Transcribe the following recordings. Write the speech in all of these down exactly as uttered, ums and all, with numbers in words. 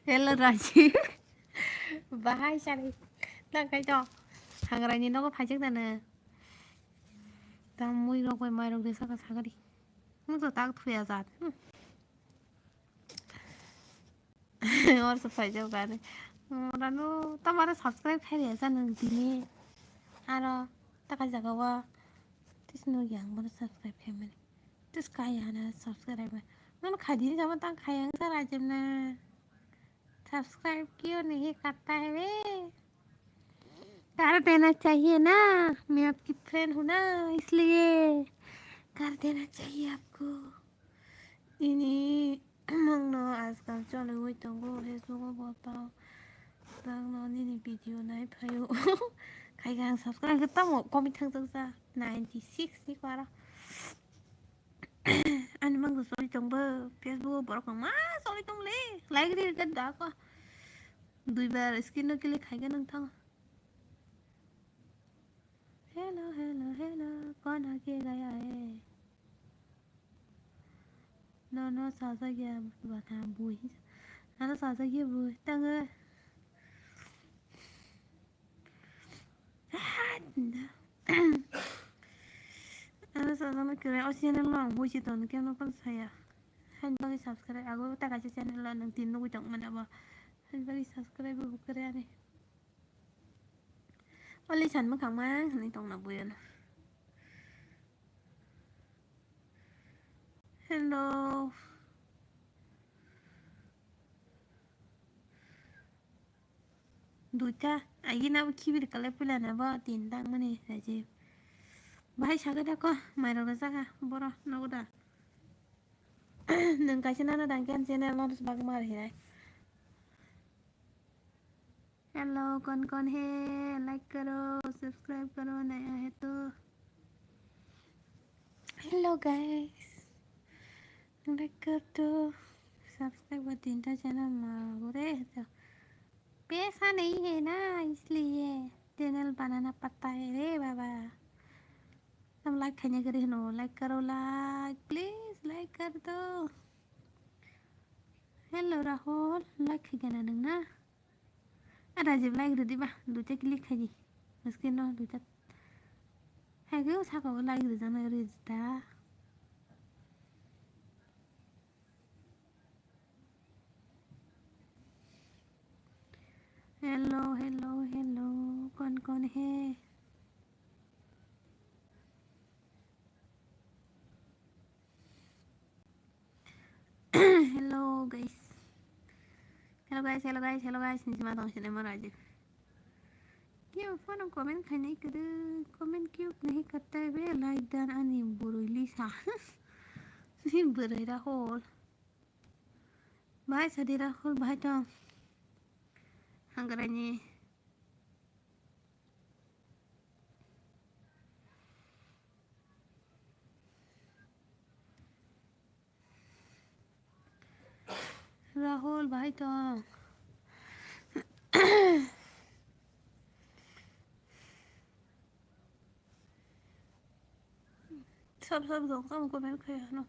Hello Rajiv. Bahai sari. Tang kai to. Hangrani nogo phajak dana. Tam mui rok bai mai rok de saka sagari. Mung to tak thuya jat. Hmm. Or sa phai jao gari. Ora no tamara subscribe khai ya sa nang dini. Aro taka jaga wa. Tis no yang mana subscribe khai mani. Tis kaya na subscribe. Nono khai dini sama tang khai yang sa Rajiv na. Subscribe क्यों नहीं करता है बे? कर देना चाहिए ना, मैं आपकी फ्रेंड हूँ ना, इसलिए कर देना चाहिए आपको। Ini mangno ajkal choliwi tongo Facebook o bo tang tangno nini video nai phaio. Khai khe ang subscribe khe tamo komik thang jak ja ninety six ni kwara. Ani mangno choli tongbo Facebook o borok ma choli tong le like ri ga da ko. Duibar screen no click khai khe nang thango. Hello, hello, hello, kona ke gaya hai? No, no, sajagya bana bui. Ano sajagya bui tango. Ano sajagna kere o channel no ang bui si ton keno kon saya. Hain bagi subscribe ago ta kaisa channel lo nang tin nugui tong mana bo. Hain bagi subscribe bo kere ani. Oli san mwkhang ma hinwi tongna buino. Hello. Duita, agina bo khibir kale pila na bo tin tang mani Rajiv. Bahai saga da ko, mairok rwjak ha, boro nogo da. Nwng kaisa nana dang khe channel no bagma rwhinai. Hello, कौन कौन है? लाइक करो, सब्सक्राइब करो, नया है तो। Hello guys, like कर दो, सब्सक्राइब कर दो, तीन ठो चैनल मांगो रे तो। पैसा नहीं है ना, इसलिए चैनल बनाना पड़ता है रे बाबा। Tam like khaina gari hino, like karo, like, please like kar do. Hello Rahul, like khaigana nang na? A Rajiv like ridi ba, duita click khaidi. Maske no duita. Hai khe saka o like rijana rida. Hello, hello, hello, कौन कौन है? Hello guys, hello guys, hello guys, hello guys, nisi ma tong sini mara aja. Kyo phone comment khai nai kadu, comment kyo nahi karta hai be, like dan ani burui Lisa. Sin burui Rahul. Bahai sadi Rahul, bahai tong. Hangrani. Rahul, bahai tong. Sab sab dong, kam comment khai hano.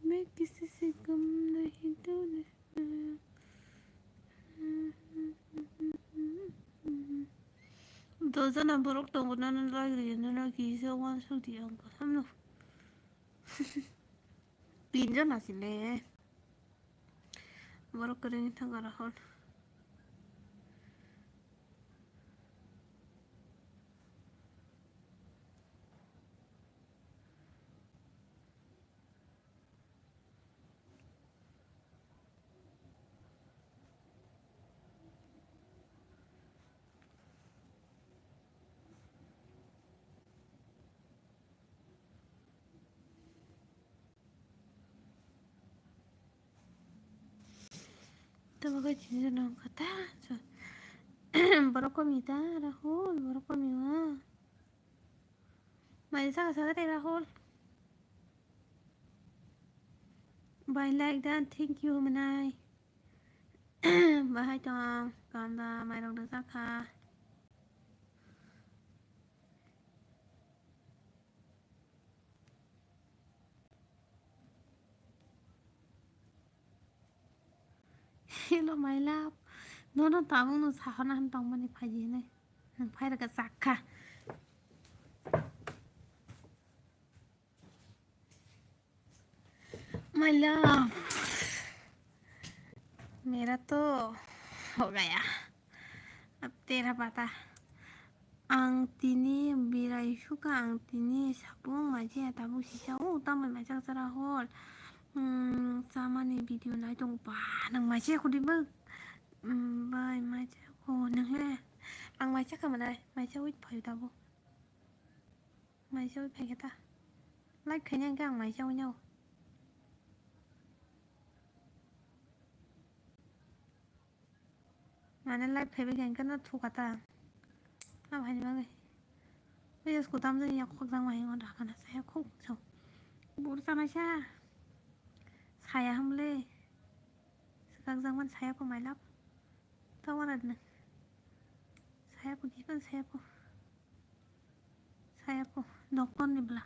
मैं किसी से कम नहीं, तू नहीं। Dojana borok tongo, nono lagri, nono kisa uansuk di ang kaham no. Tin jona sile. Borok kwrwini thangkara hor. Tamo khe chini jona wngkha ta. Borok komi ta, Rahul, borok komi o. Mai saka saka tei Rahul. Bai like dan, thank you hwnwi nai. Bahai tong, kam da, mairok da jakha. Hello, my love. Nono tabuk no sahana han tongmani phaidi hinwi. Nwng phairokha chakha. My love, mera to ho gaya. Ab tera pata. Ang tini birai suka, ang tini sabung maji ya tabuk sisa. O tamai maijak jara hol. Hmm, chamani video nai tong ba, nang maijak kudi bak. Hmm, bai maijak ko nang le. Ang maijak ka manai, maijak wit phayu tabuk. Maisa wi phaikhe ta. Like khaina hwnkhe ang maisa wi nao. Mane like khaibai khe hwnkhe no thuka ta. Abo haini bagwi. Wi yes kutam jani yak khok jang mai on rakana saya khok so. Bur chanaisa. Saya hamle. Swkak jang man saya ko mailap. Tawana dne. Saya ko gipan saya ko. Saya po, doctor ni bwla.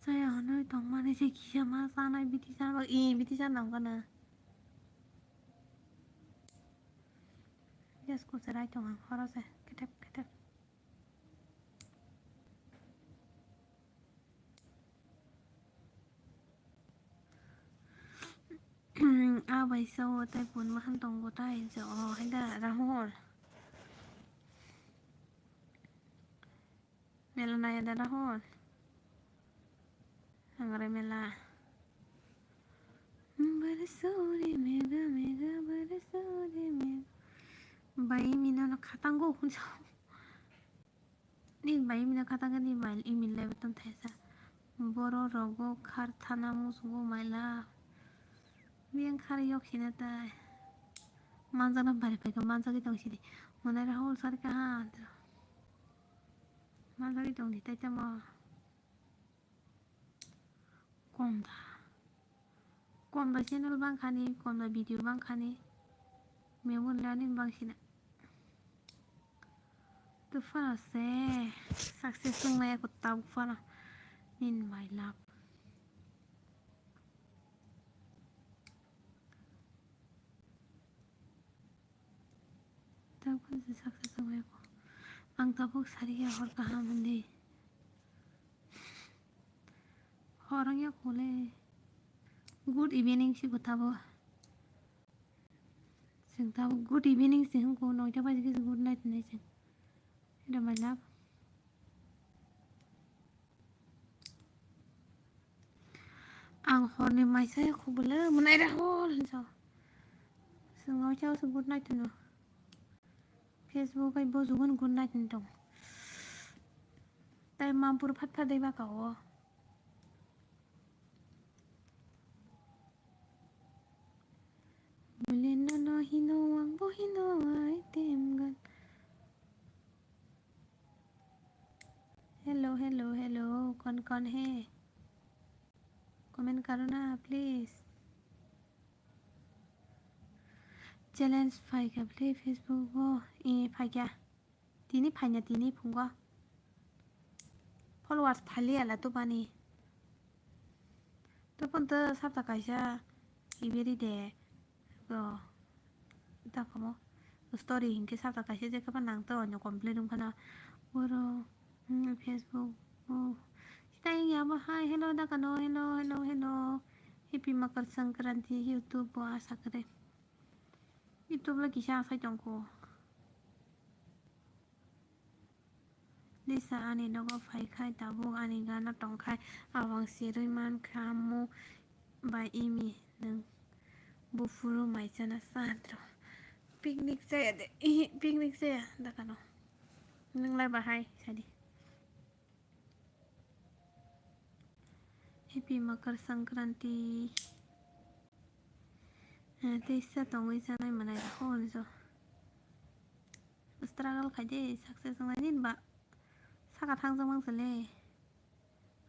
Saya hwnwi tongmani se kisa ma chanai biti chana bak, i biti chana nang gana. Just ko cherai tong ang, horo se, ketep, ketep. A bai sao tai pun ma han tongo tai se, o, hai da, Rahul. Mela naya da Rahul. Hangre mela. Barisori mega mega barisori mega. Bai mino no khatango hunso. Ni bai mino khatango ni bai email lai beton thaisa. Boro rogo khar thana musugo maila. Biyang khar yok sina tai. Manjak na bari pai ko manjak tong sidi. Monai Rahul sar ka ha. Manjagwi tongdi tai tamo. Komda. Komda channel bangkhani, komda video bangkhani. Memory lani bangsina. Tufano se success wngnai ako tabuk phano. Nin my love. Tabuk se success wngnai ako. Ang tabuk sari ya hor kaham hindi. Hor wngya kole. Good evening si ko tabuk. Chwng tabuk good evening si hwnko, noita baji khe good night hinwi chwng. Hello my love. Ang horni maisa ya khubula mwnai ra hol hinso. Chwng noita se good night hino. Facebook ai bojugun good night ni tong. Tai mampur phat phat dei baka o. Bole nono hino ang bo hino ai temgan. Hello, hello, hello, kon kon he? Comment karo na, please. Challenge phaikha bole Facebook o, e phaikha. Tini phaina tini phungo. Followers thaliya la tubani. Tubun to sapta kaisa iberi de. Go. Dakamo. Story hinke sapta kaisa je kaba nang to onyo complete wngkhana. Boro, hmm, Facebook. Oh. Sita yabo hai. Hello dakano. Hello, hello, hello. Happy Makar Sankranti YouTube bo asa kare. YouTube lo kisa asai tongkho. Lisa ani nogo phai khai tabuk ani gana tong khai, abang sirwi man kha mu bai imi nwng buphuru mai chana sadro. Picnic chaya de, ihi, picnic chaya dakano. Nwng lai bahai sadi. Happy Makar Sankranti. Eh, teisa tongwi chanai manai rokho hwnwi so. Struggle khai de success wngnai nini ba saka thangjak mang sale.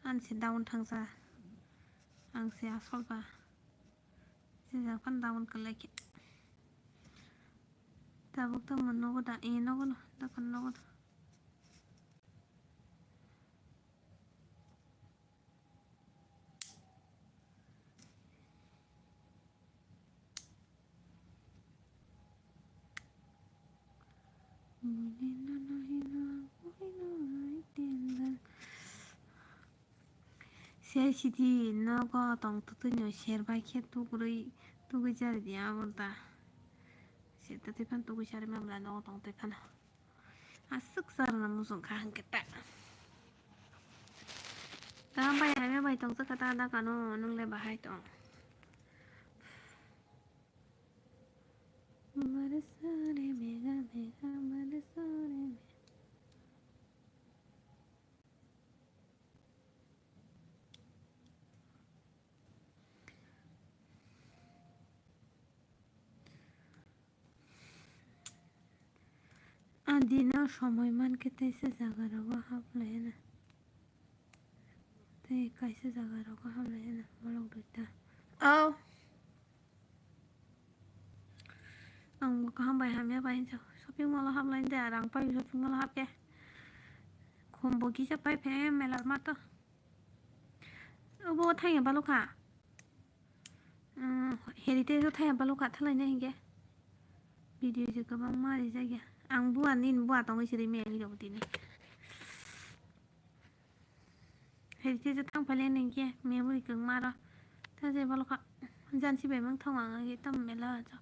Ang se down thangsa. Ang se asol ba. Sijak phan down kwlai khe. Tabuk tamo nogo da, eh, nogo no, dokan nogo no. Ser sidi nogo tong twtwino ser bai khe tugui tugui jari di abo da. Ser twtwi phano tugui sari mamla nogo tong twi phano. Aswk charwna muchung kha hwnkhe ta. Tamo bai hamya bai tong chwkha ta da kano nwng le bahai tong. Barsa re mega mega barsa re mega. Ang dino somoi mankhe teisa jagarogo hablaiya na. Tei kaisa jagarogo hablaiya na bolok duita. Oh. Ang bo kaham bai hamya bai hinsa shopping mall o hablai de, rang pai shopping mall o hapya. Khum bo kisa pai phe mela mato. Obo thangya balokha. Heritage o thaya balokha thalai na hinkhe. Video je kwbangma rijak ya. Ang bua nini bua tongwi se rimaya ni rok tini. Heritage o thang phaile nini khe memory kwbangma ro. Ta je balokha jansi bai mang thang ang age tam mela acha.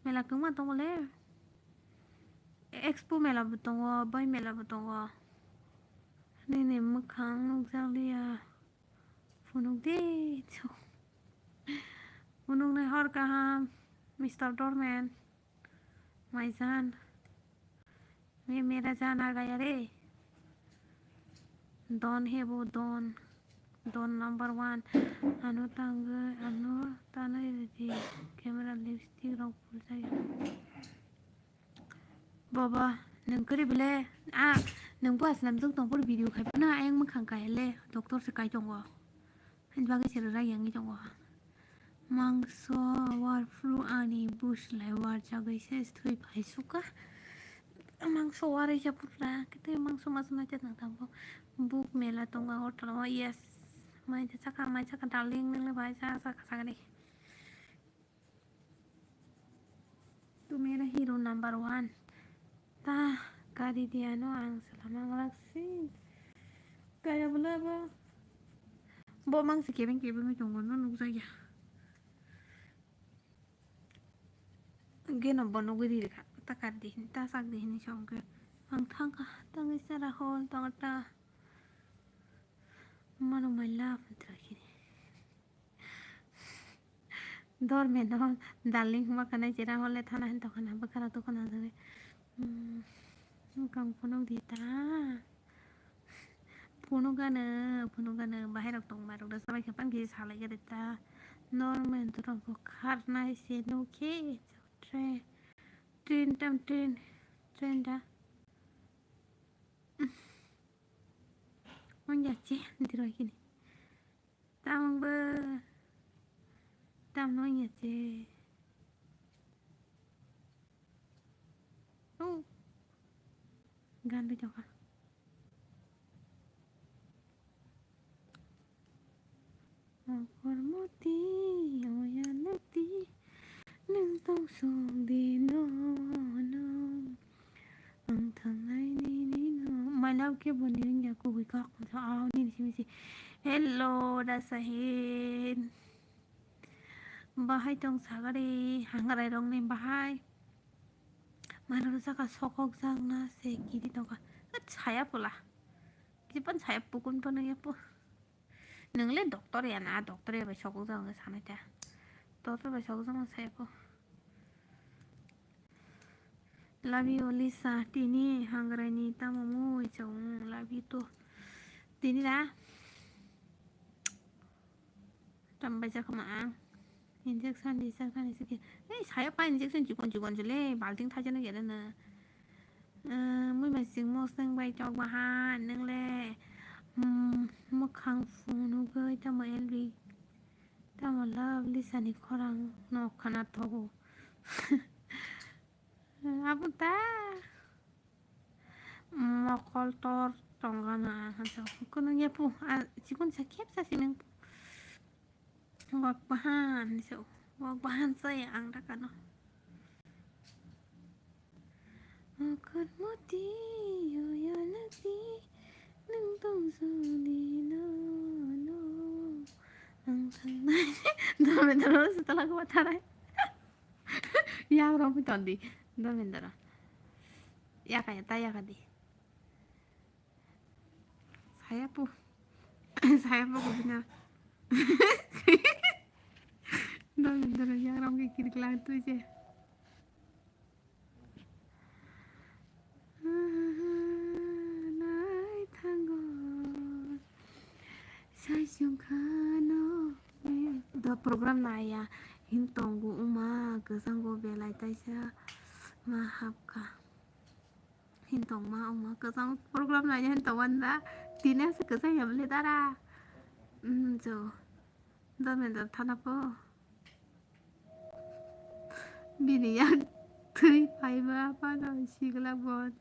Mela kwbangma tongo le. Expo mela bo tongo, bai mela bo tongo. Nini mwkhang nukjak liya. Phunuk di, chwng. Phunuknai hor kaham, Mister Dorman. Maijan. Me mera jana gaya re. Don he bo don. Don number one. Ano tangwi, ano tanwi ridi. Camera lipstick rok pulsai. Baba, nwng kwrwi bele, a, nwng bo asnam jwk tong phuru video khai phano ayang mwkhang kai le, doctor se kai tongo. Ani bagwi se rwra yangwi tongo. Mangso war phuru ani buslai war jagwi se thwi phai suka. Mangso war ja phuru ra, kete mangso mas na chat nang tang bo. Book mela tongo Agartala o, yes. Mai ja chaka, mai chaka darling, nang le bai ja chaka chaka ni. Tu mera hero number one. Ta kari diya no ang salam ang laksi. Kaya bula ba. Bo mang si kebeng kebeng tongo no nukjaya. Geno bo nugwi rikha. Ta kari di hin, ta sak di hin songke. Ang thangka, tangwi sara hol, tangta. Mano my love, trakini. Dormeno darling hwnba khanai chera hole thana hin tokana bwkhara tokana jagwi. Kang phunuk di ta. Phunuk gano, phunuk gano, bahai rok tong ma rok da sabai khe pan khe salai gari ta. Dormen to rok bo kharnai se nukhe. Train, train tam train, train da. Wngya che, diroi kini. Tamang bo. Tam no ya che. Oh. Gan de joka. Mokor moti, oya moti, nwng tong sok di no, no. Ang thangnai nini no. My love khe bo nini ya kubui kok. Aw nini simi si. Hello, da Sahin. Bahai tong sagari, hangrai rok ni bahai. Mano saka sokok jak na se kiri tongka. Saya pula. Kipan saya pukun pa nang ya pu. Nang le doctor ya na, doctor ya bai sokok jak na sanai ta. Doctor bai sokok jak na saya pu. Love you, Lisa. Tini hangrai ni tamo mui chong. Love you too. Tini da. Tam bai jakha ma ang. Injection di jak thani sike. Ei, saya pa injection chikon chikon chule, balting thaja na gele na. Eh, mui ma sing moseng bai chok bahan, nang le. Hmm, mukhang phunugwi tamo L B. Tamo love Lisa ni khorang no khana thogo. Abo ta mokol tor tongana ang hansa. Kono yapu, a, chikon sa khep sa sinang. Wak bahan so. Wak bahan sa ya ang da kano. Okhormoti yoyalati nwng tongjaoni nono ang thangnai. Dome doro se tolak watharai. Yang romwi tondi. Dome doro. Yaka ya, ta yaka di. Saya po. Saya po ko bina. Dome doro yang romwi kiri klang tu je. Nai thango. Sai sung khano. Do program naya. Hin tongo uma, kwchangbo belai taisa ma hapkha. Hin tongma uma, kwchang program naya hin tongma da. Tini asa kwchang ya bole dara. Hmm, jo. Dome doro thana po. Bini yak twi phaiba phano sigla bon.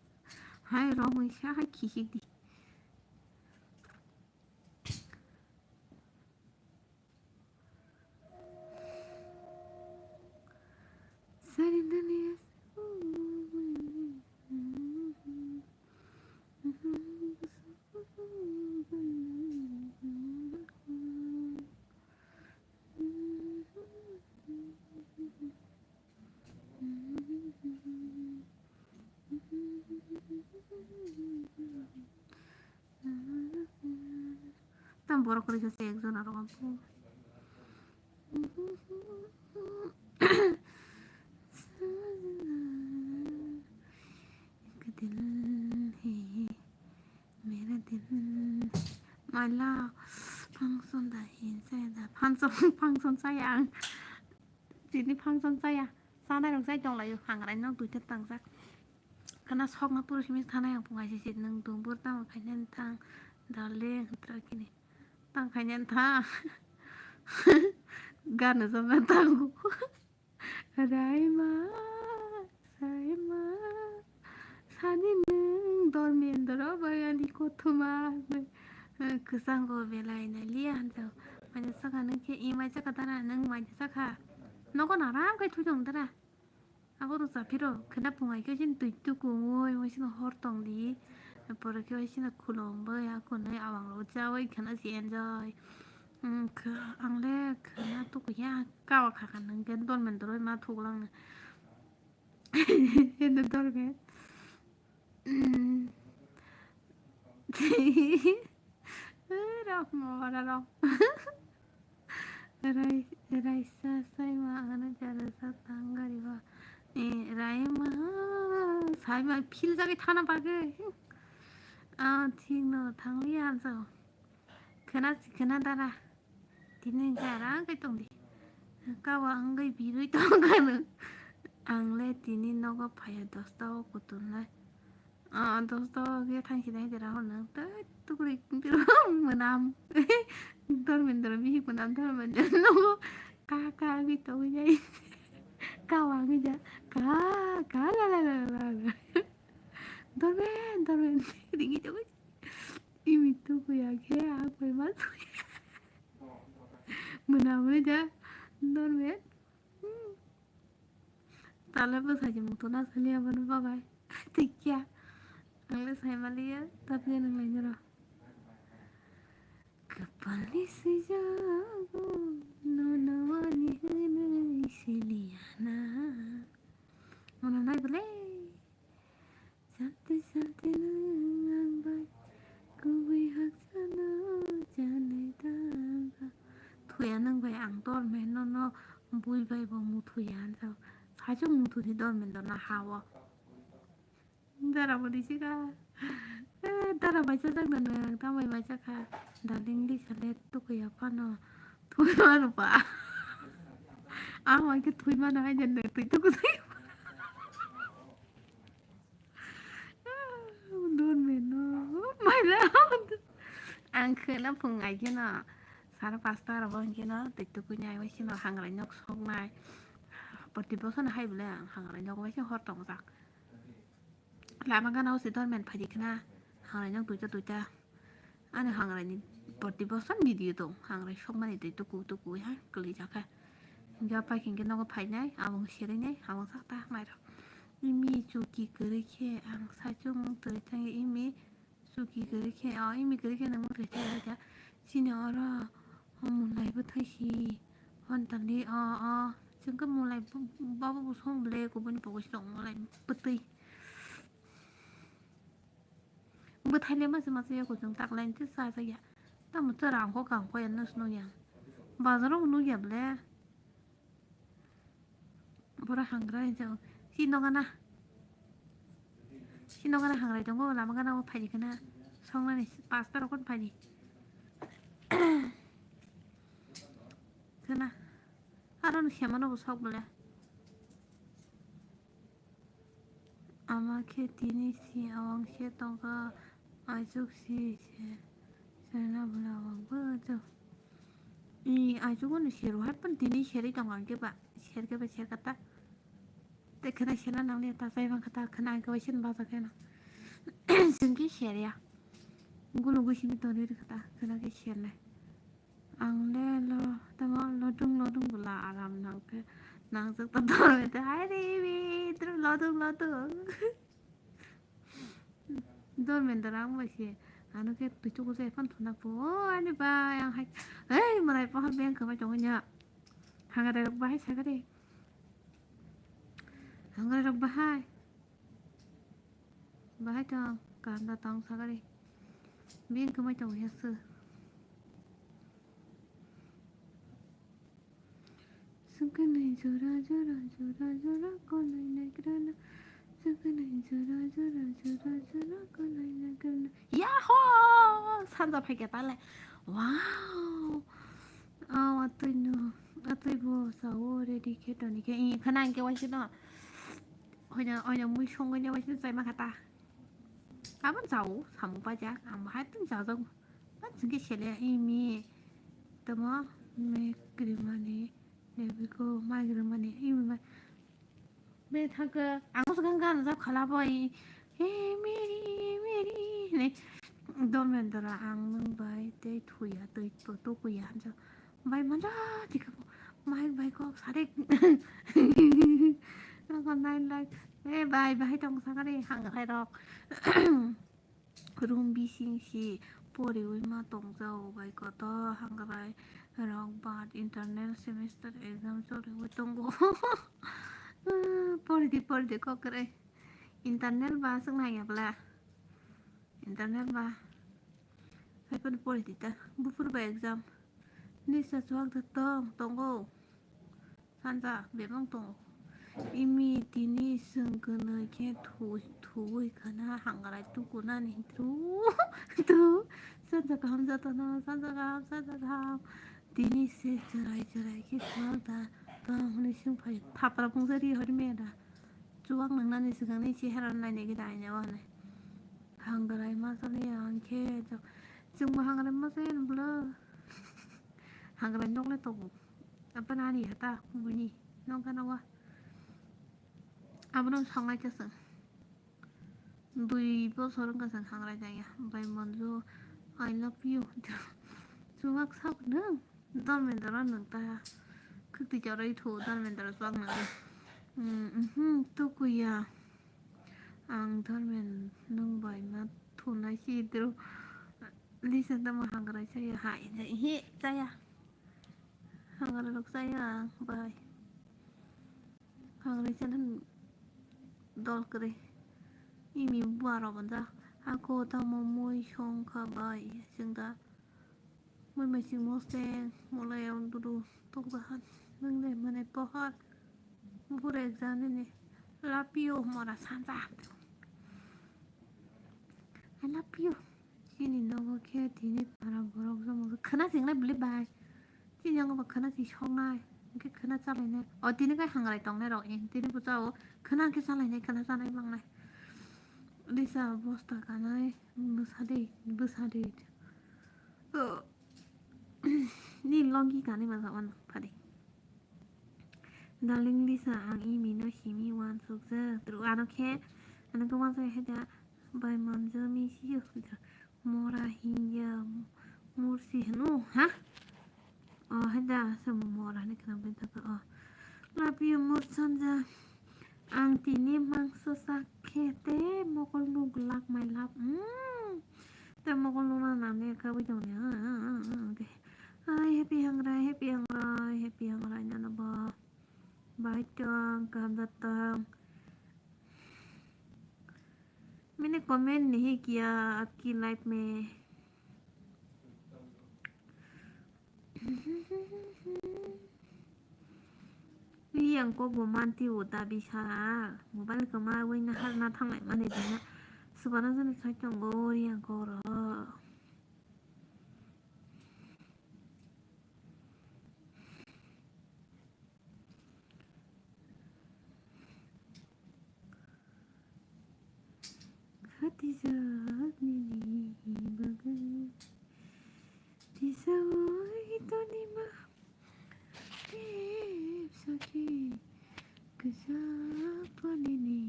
Hai romwi sa hai khisik di. Sari dani. Tam borok kwrwi khe se ekjon aro ampo. Ek dil hai mera dil. Maila function da hin saya da function function saya ang. Chini function saya. Chanai rok chai tong laio, hangrai nok duita tangjak. Khana sokma puro simi thanai ang pungai sisi nwng dumbur tamo khainani thang, darling, hwtra kini. Tang khainani thang. Gana jomna tango. Raima, saima, sani nwng dormendro bai ani kothoma. Kwchango belai nai liya hanjao. Manya saka nwng khe imai saka dara nwng manya saka. Nogo naram khai thujong dara. Abo rwchap phiro khwna pungai khe chini twi tuku wngwi wngwi chini hor tong di. Pore khe chini khulum bai a khwnwi awang rok chawi khwna si enjoy. Ang le khwna tuku ya kawa khakha nwng khe dormendro ma thuklang. Eno dormen. Rok mora rok. Rai, raisa saima ano jara sa tang gari ba. Eh, raima saima phil jagwi thana bagwi. Ah, thik no thangli ansa. Khwna si khwna dara. Tini hwnkhe arang khe tongdi. Kawa wngwi birwi tongkha nwng. Ang le tini nogo phaiya dosta o kutung lai. Ah, dosta o khe thangsi nai dera hor nwng. Tei tukri mwnam. Dormendra bihik mwnam dormendra nogo. Ka ka wngwi tongwi jai. Kawa wngwi ja. Ka ka la la la la la. Dormen dormen ringi tongwi. Imi tukuya khe a koi ma tukuya. Mwnam le ja normal. Tale bwsai se muthuna saliya bono babai. Tikya. Ang le sai maliya tabya nang lai nero. Kapal ni swijak nono ani hwnwi siliya na. Mwnam nai bole. Santi santi nwng ang bai kubui hakchano chanai tangkha. Thuya nwng bai ang dormen nono bui bai bo muthuya ansa. Saichung muthuni dormen dona hao. Dara bo disi ka. Eh, dara bai chajak na nwng tamo bai chakha. Darling di sale tukuya phano. Thuya mano pa. Ang bai khe thui mano hai jan twi tuku sai. Dormeno, maila. Ang khwna phung ai kheno, sara pasta rok bo hwn kheno, tei tukui nai bai kheno hangrai nok soknai. Poti bosono hai bwle ang hangrai nok bai khe hor tongjak. Lama gana o se dormen phai di khna, hangrai nok duita duita. Ani hangrai ni poti bosor video tong, hangrai sokmani tei tuku tuku ha kwlwi jakha. Hingke apai hingke nogo phainai, abong serinai, abong sakta mairok. Imi chuki kwrwi khe ang saichung twi thangwi imi chuki kwrwi khe, o imi kwrwi khe nang twi thangwi khe chini oro mulai bwthai si hwn tangdi o o chwng khe mulai babo bo song ble kubuni pogo si tong mulai bwtwi. Bwthaile masa masa ya kuchung taklaini tei chajakya. Tamo chwrang kho kang kho ya nws nukya. Bazaro bo nukya ble. Boro hangra hinjao. Si nokana. Si nokana hangrai tongo lama gana o phaidi khana. Songnani pasta rokon phaidi. Khana. Aro no semano bo sok ble. Ama khe tini si awang se tongkha, aichuk si se, serna bwla awang bo chwng. I aichuk no sero hai pon tini serwi tongkha ang khe ba, ser khe ba ser kata. Te khena serna nang le ta chai man kata, khena ang khe bai sen baja khena. Chwng khe ser ya. Gulo gusimi tonwi rwkha ta, khena khe sernai. Ang le lo, tamo lodung lodung bwla aram nang khe, nangjak ta dor mete, hai re, bi, tru lodung lodung. Dor mendra ang bai se, ano khe twi chugo se, phone thuna pho, o, ani bai, ang hai, hei, mwrai pohor beng khamai tongo nya. Hangare rok bahai sagare. Hangare rok bahai. Bahai tong, kaham da tong sagari. Bini kwmai tong ya se. Sungkwnwi jora jora jora jora kolai naikrana. Sungkwnwi jora jora jora jora kolai naikrana. Yaho! Sanja phaikha tale. Wow! Aw atwi no, atwi bo sao ready khe toni khe. Ih, khana ang khe waisa no. Hoina, hoina mui songwi le waisa chai ma kha ta. Abo chao, samung paijak, ang bahai tong chajak. Ba chwngkhe sele imi tamo me grimani, nebiko mai grimani, imi mai. Be thangkhe ang swkang gana jab khala boi. He meri, meri, ne. Dormendra ang nwng bai tei thuya tei to, to kuya hamjak. Bai manja tikha bo. Mike bai kok sadik. Nokon nine lakh. Eh, bai, bai tong sakari hangrai rok. Room bising si poriwi ma tongjao bai koto hangrai rok bat internal semester exam choriwi tongo. Poridi, poridi kokre. Internal ba swknai ya bla. Internal ba. Hai phano poridi ta. Buphur ba exam. Nisa chuak da tong, tongo. Sanja bebang tongo. Imi tini chwng kwnwi khe thu-, thuwi khana hangrai tukunani tru, tru. Sanja kaham jatono, sanja kaham, sanja kaham. Tini se chwrai chwrai khe chuak da tong hwnwi swng phai. Thapra phungsa ri hori me da. Chuak nwngnani swkangni chehara nainai gwi da aina o hwnwi. Hangrai ma chaliya ang khe chwngbo hangrai ma chaya bwla. Hangrai nok le tongo. Aboni ani hata bini nokha nogo. Abono songnai khe chwng. Dui bosor wngkha chwng hangrai chaya. Bai Monju, I love you. Chuwak sak nwng. Dormendra nwng ta. Khwtwi chorwi thu Dormendra chuwak nwng. Mm, mhm, tukuya. Ang Dormen nwng bai ma thunai si dru. Lisa tamo hangrai chaya. Hai, jai, hi, chaya. Hangrai rok chaya ang bai. Hangrai chana dol kwrwi. Imi buarok wngjak. Ako tamo mui song kha bai. Chwng da mui maiching moseng. Molai ang dudu tokjahan. Nwng le mwnai pohor. Buphuru exam nini. Love you mora sanja. I love you. Chini nogo khe tini para borok jomo khwna chingnai bwlwi bai. Chini nogo ba khwna ching soknai. Hwnkhe khwna chalainai. O tini kai hangrai tongnai rok. Eh, tini bwsa o khwna khe chalainai, khwna chanai mangnai. Lisa bosta kanai. Bwsa de, bwsa de. O. Ni logi kanai masa wan phadi. Darling Lisa, ang imino simi uansukjak. Tru ano khe, ano khe uansuk hai da, bai Monju miss you. Mora hinya mursi hino, ha? O, hai da, samo mora ni khna bai da, o. Love you, mur sanja. Ang tini mangso sak khe tei mokol nuk glak mai lap. Mm. Tei mokol nuk na nang ne kabui tong ne. Ah, ah, ah, ah, ah, khe. Ai, happy hangrai, happy hangrai, happy hangrai nano bo. Bai tong, kaham da tong. मैंने कमेंट नहीं किया आपकी लाइफ में। Yang kok bo manti o ta bisa mobile kwma wi na har na thanglai mani dina. Subana jani sai tongo yang kok ro. Khatijak nini bagwi tisawui tonima tep sakhe kwchak panini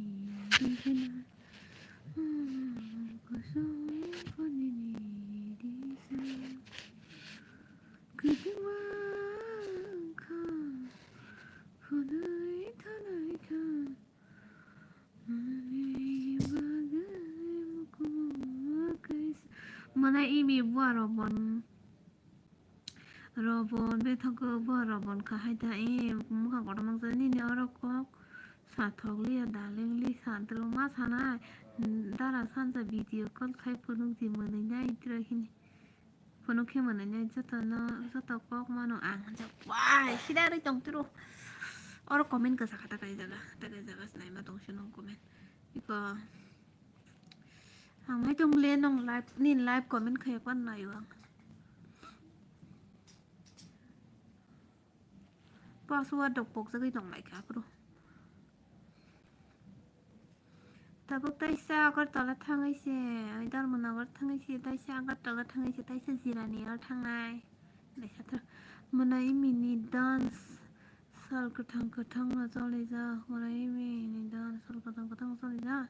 digina, kosom panini disa. Kwtwma wngkha, phunui thanai kha, ani bagwi mukumu kaisa. Mana imi bua robon, robon, bethogo bua robon kahai ta, e, mukha kotor mangsa nini oro kok sathok liya, darling li sa, tro ma sanai, dara sanja video call khai phunuk di mwnwi nai tro hini. Phunuk khe mwnwi nai joto no, joto kok mano ang hwnjak. Wai, sida rwi tong tiro. Oro comment kwsa kha ta kai jaga, ta kai jaga snai ma tong sino comment. Iko ang hai tong le nong live, nin live comment khai pan nayo ang. Password rok pokjagwi tong lai kha phuru. Tabuk taisa Agartala thangwi se, ai Dharmanagar thangwi se, taisa Agartala thangwi se, taisa Jirani o thangnai. Naisa thar. Mwnai mini dance sal kwthang kwthang no cholijak. Mwnai mini dance sal kwthang kwthang no cholijak.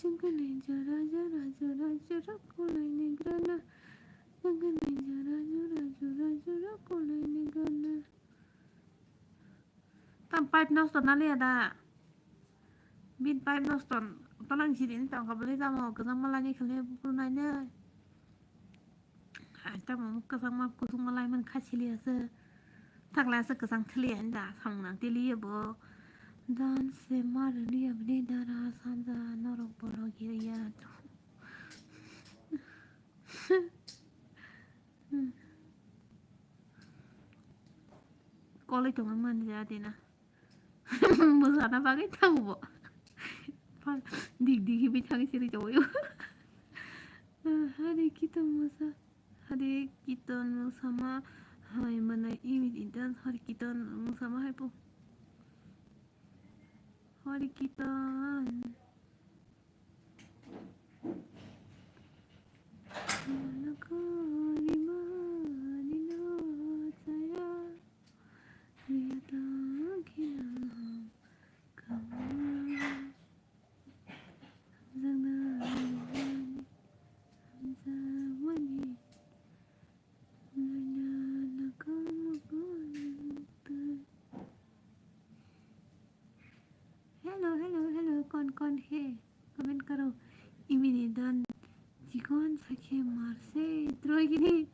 Chwngkwnwi jora jora jora jora kwlaini grana. Chwngkwnwi jora jora jora jora kwlaini grana. Tam pipe nosto na liya da? Bin pipe nosto. Talang siri ni tongkha bwlwi tamo kwchangma laini khwlai bwkhwrwng nainai. Hai tamo kwchangma kuthukma lai man kha sili aswk. Thakla aswk kwchang thli ani da samung nang tiliya bo. Dan se mar liya bini dara sanja norok borok ya ya. Koloi tongma manja dina. Mwsana bagwi thango bo. Dik dik hibi thangwi siri tongwi. Hari kiton mwsa. Hari kiton mwsama hai mwnai imi dan hari kiton mwsama hai po. Hari kiton. Hello, hello, hello, कौन कौन है? Comment करो. Imini dan chikon sakhe marse troi gini.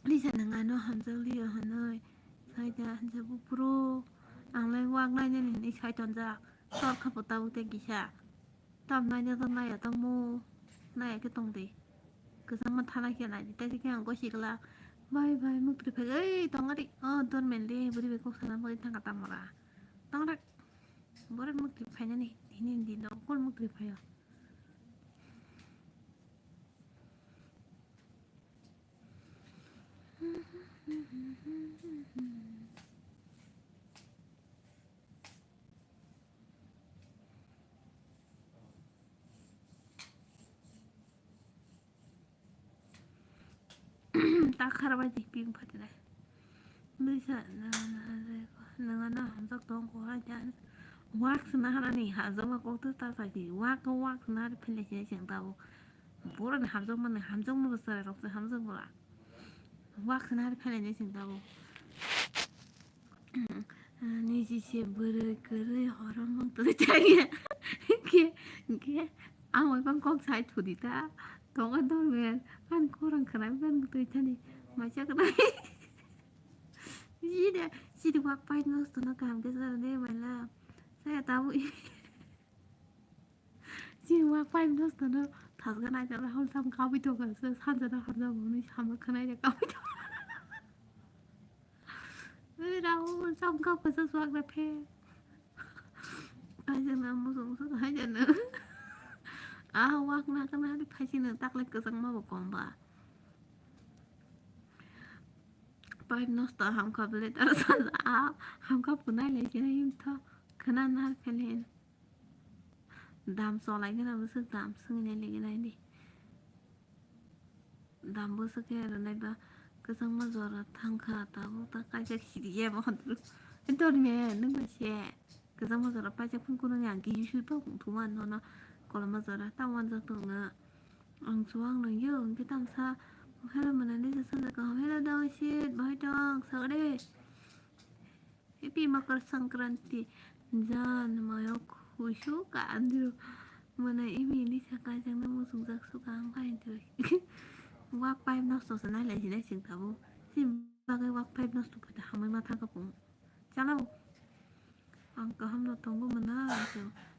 Lisa nang ano hamjak liya hanoi. Saida hamjak bupro. Ang lai wak lai nani hinwi sai tonjak. Tor khapo tabuk tei kisa. Tam naina tong naiya tongmo, naiya khe tong di. Kwchangma thana khe nai di, tei khe ang gosi glak. Bai bai muktwi phai, ei tong ari, o dormen le bwrwi bai kok sana bagwi thangkha tamo ra. Tong rek, bore muktwi phainani, hini di no kol muktwi phaio. Ta khara bai di ping phatinai. Lisa, nang ano hamjak tong ko hai jan. Wak sina hanani hamjak ma kok tu ta sai di. Wak ko wak sina hari phele se seng ta bo. Boro ni hamjak mani hamjak ma bwsai rok se hamjak bola. Wak sina hari phele ne seng ta bo. Niji se bwrwi kwrwi horo mangtwi thangya. Hinkhe, hinkhe ang bai bang kok sai thudi ta. Tongo dormen, ani khorang khwnai bang twi thani. Maisa khwnai. Jide, jide wak pai nosto no kaham khe jora de maila. Saya tabuk. Chini wak pai nosto no thasga nai jala hol tam kabui tongo se sanja no hamjak hwnwi sama khwnai de kabui tongo. Ui Rahul cham kap kasa swak da phe. Ai jana musung musung hai jana. Ah wak na kana di phai sini tak lek kesang ma bo kong ba. Pai nosto ham kap le tar sanja ah ham kap kunai le jena him tho khana nar phe le. Dam cholai gana bwswk dam swngwi nai ligi nai di. Dam bwswk khe rwnai ba kwchangma jora thangkha tabuk ta kaijak sidi ya bo hantru. Dorme nwng bai se kwchangma jora paijak phung kunung yang kisi sui pa thuma nono koloma jora ta wanjak tongna. Ang chuwak nungyo hwnkhe tamsa hello mwnani se sanja kaham hello dawai se bahai tong sagre. Happy Makar Sankranti. Jan mayo khuisu ka andro. Mana imi ni saka jang na musung jak su ka ang pai andro. Wak pipe nosto se nai lai sinai sing tabu. Sim bagai wak pipe nosto pai ta hamai matha kapung. Chalo. Ang kaham no tongo mana.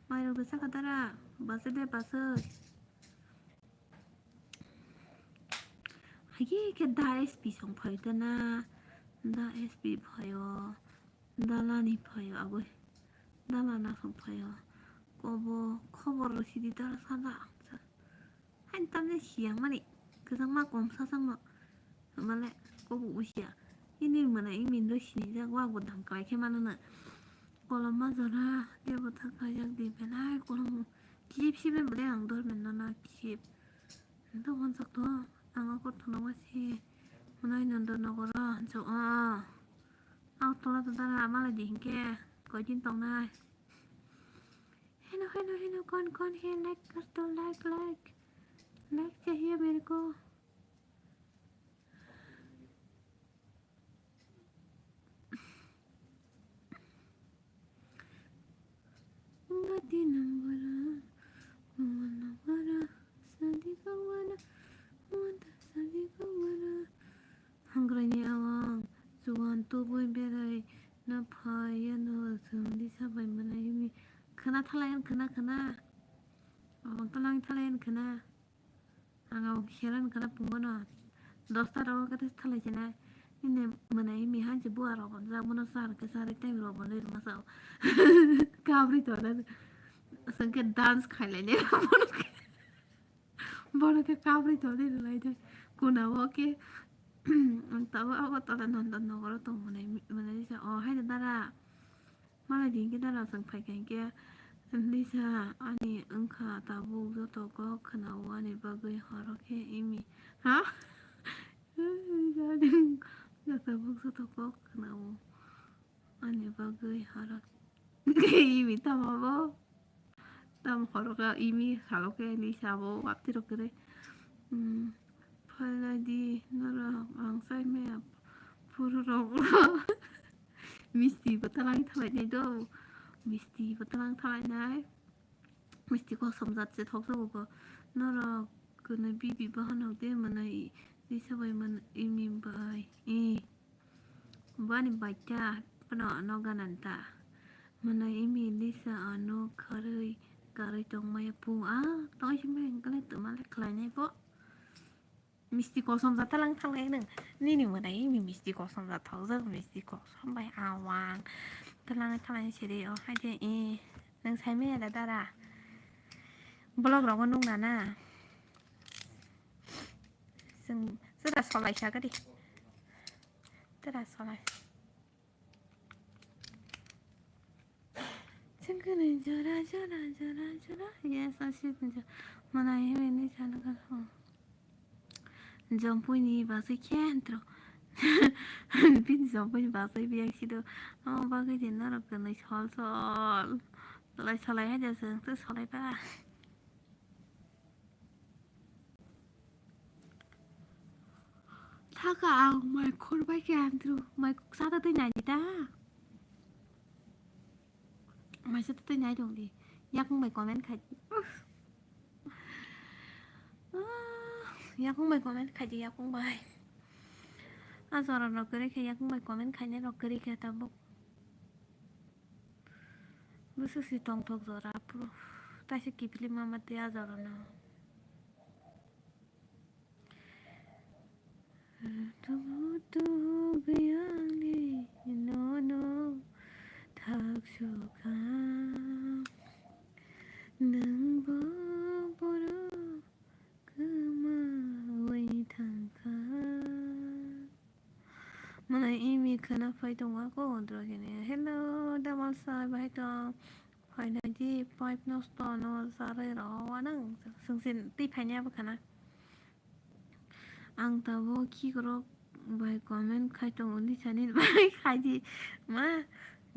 Mai rok saka dara. Basa de basa. Haikhe khe da S P song phaio da na, da S P phaio, da lani phaio aboi, da lana song phaio. Kobo khobor rw sidi da sada. Hain tamni siyang mani kwchangma komsa changma. Male kobo usia. Ini mana imin do sinijak wak bo dam kwlai khe mano na. Kolom ma jora tebo thang khaijak di belai kolom. Kijib sibe bwle ang dor men nana kijib. Ento wanjak to ang o kothoma wasi. Mwnai nondo nogoro hanjak o. Ang tola to dara malai di hinkhe koidin tongnai. Hello, hello, hello, kon, kon, he, like kar do, like, like. Like chahiye mere ko. Gati nambara, mama nambara, sadi kawara, mata sadi kawara. Hangrani awang, chuwan tubui berai, na phai ya no, sadi sabai mana imi. Khana thalai an khana khana. Awang talang thalai an khana. Ang abo khe heran kana pungo no. Dosta rogo khe thalai china. Nini mwnai mi hanchi bua rogo jak bono sar khe sar time rogo nui rwma sao. Kabri tona. Sengke dance khailai ne bono khe. Bono khe kabri tona rwlai de. Kuna o khe. Ang tabo abo tola Nondan nogoro tong mwnai mwnai sa o hai dara. Malai di hinkhe dara chwng phaikha hinkhe, Lisa ani wngkha tabuk joto kok khwnao ani bagwi horo khe imi. Ha? Joto buk joto kok khwnao ani bagwi horo khe imi tamo bo? Tam horo khe imi salo khe Lisa bo wapti rok kwrwi. Hmm. Phailai di norok ang chai maya phuru rok. Misti bo talang thalai nai do. Misti bo talang thalai nai. Misti kosom jat se thok jago bo. Norok kwnwi bibi bahanok de mwnai Lisa bai mwnai imi bai. I. Bani bacha pano ano gananta. Mwnai imi Lisa ano kharwi karwi tongmaya pu. Ah, tongsi meng kale tuma le khlai nai bo. Misti kosom ja talang thalai nung. Nini mwnai mi misti kosom ja thokjak, misti kosom bai awang. Talang thalai siri o hai de i. Nung sai maya da dara. Vlog rogo nung nana. Sung sura solai sa gadi. Tara solai. Chwngkwnwi jora, jora, jora, jora. Yes, I see. Mana himeni sana ka. Jompui ni basai khe antro. Bini jompui ni basai biang sido. Oh, bagwi din norok kwnwi sol sol. Solai solai hai jasa, tw solai pa. Thaka ang mai khorbai khe antru mai kuk sata twi nai ta. Maisa twi nai tong di. Yakung bai comment khai di. Uff. Ah, yakung bai comment khai di, yakung bai. A jora no kwrwi khe, yakung bai comment khainai rok kwrwi khe tabuk. Bwswk si tongthok jora, puro taisa kiphilwi mama tei a jora no. Tubu tubu gwi ani nono thak sukha, nwng bo borok kwmawi thangkha. Mwnai imi khwna phai tongo ako dro hini. Hello, Damal sai, bahai tong? Phainai di, pipe nosto no jarwi rw anw. Swngchin twi phainai abo khwna. Ang tabuk khikrok bai comment khai tongo, Lisa ni bai khai di. Ma,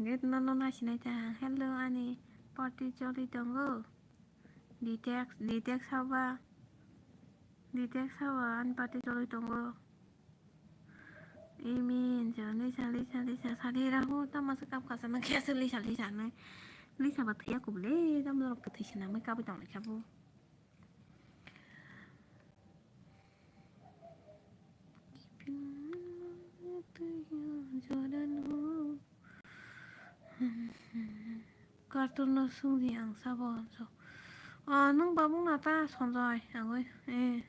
gate no, no nasinai ta. Hello, ani party choli tongo. Ditex, Ditex haba. Ditex haba, ani party choli tongo. Imin, jo, Lisa, Lisa, Lisa, sadi rahu, tama se kap kasa na kya se Lisa, Lisa nai. Lisa ba thaya kubule, tama rok thai se na mai kabi tong le kya bu. Cartoon no sungdi ang sabo so. Ah, nung babung na ta Sonjoy, agoi, eh.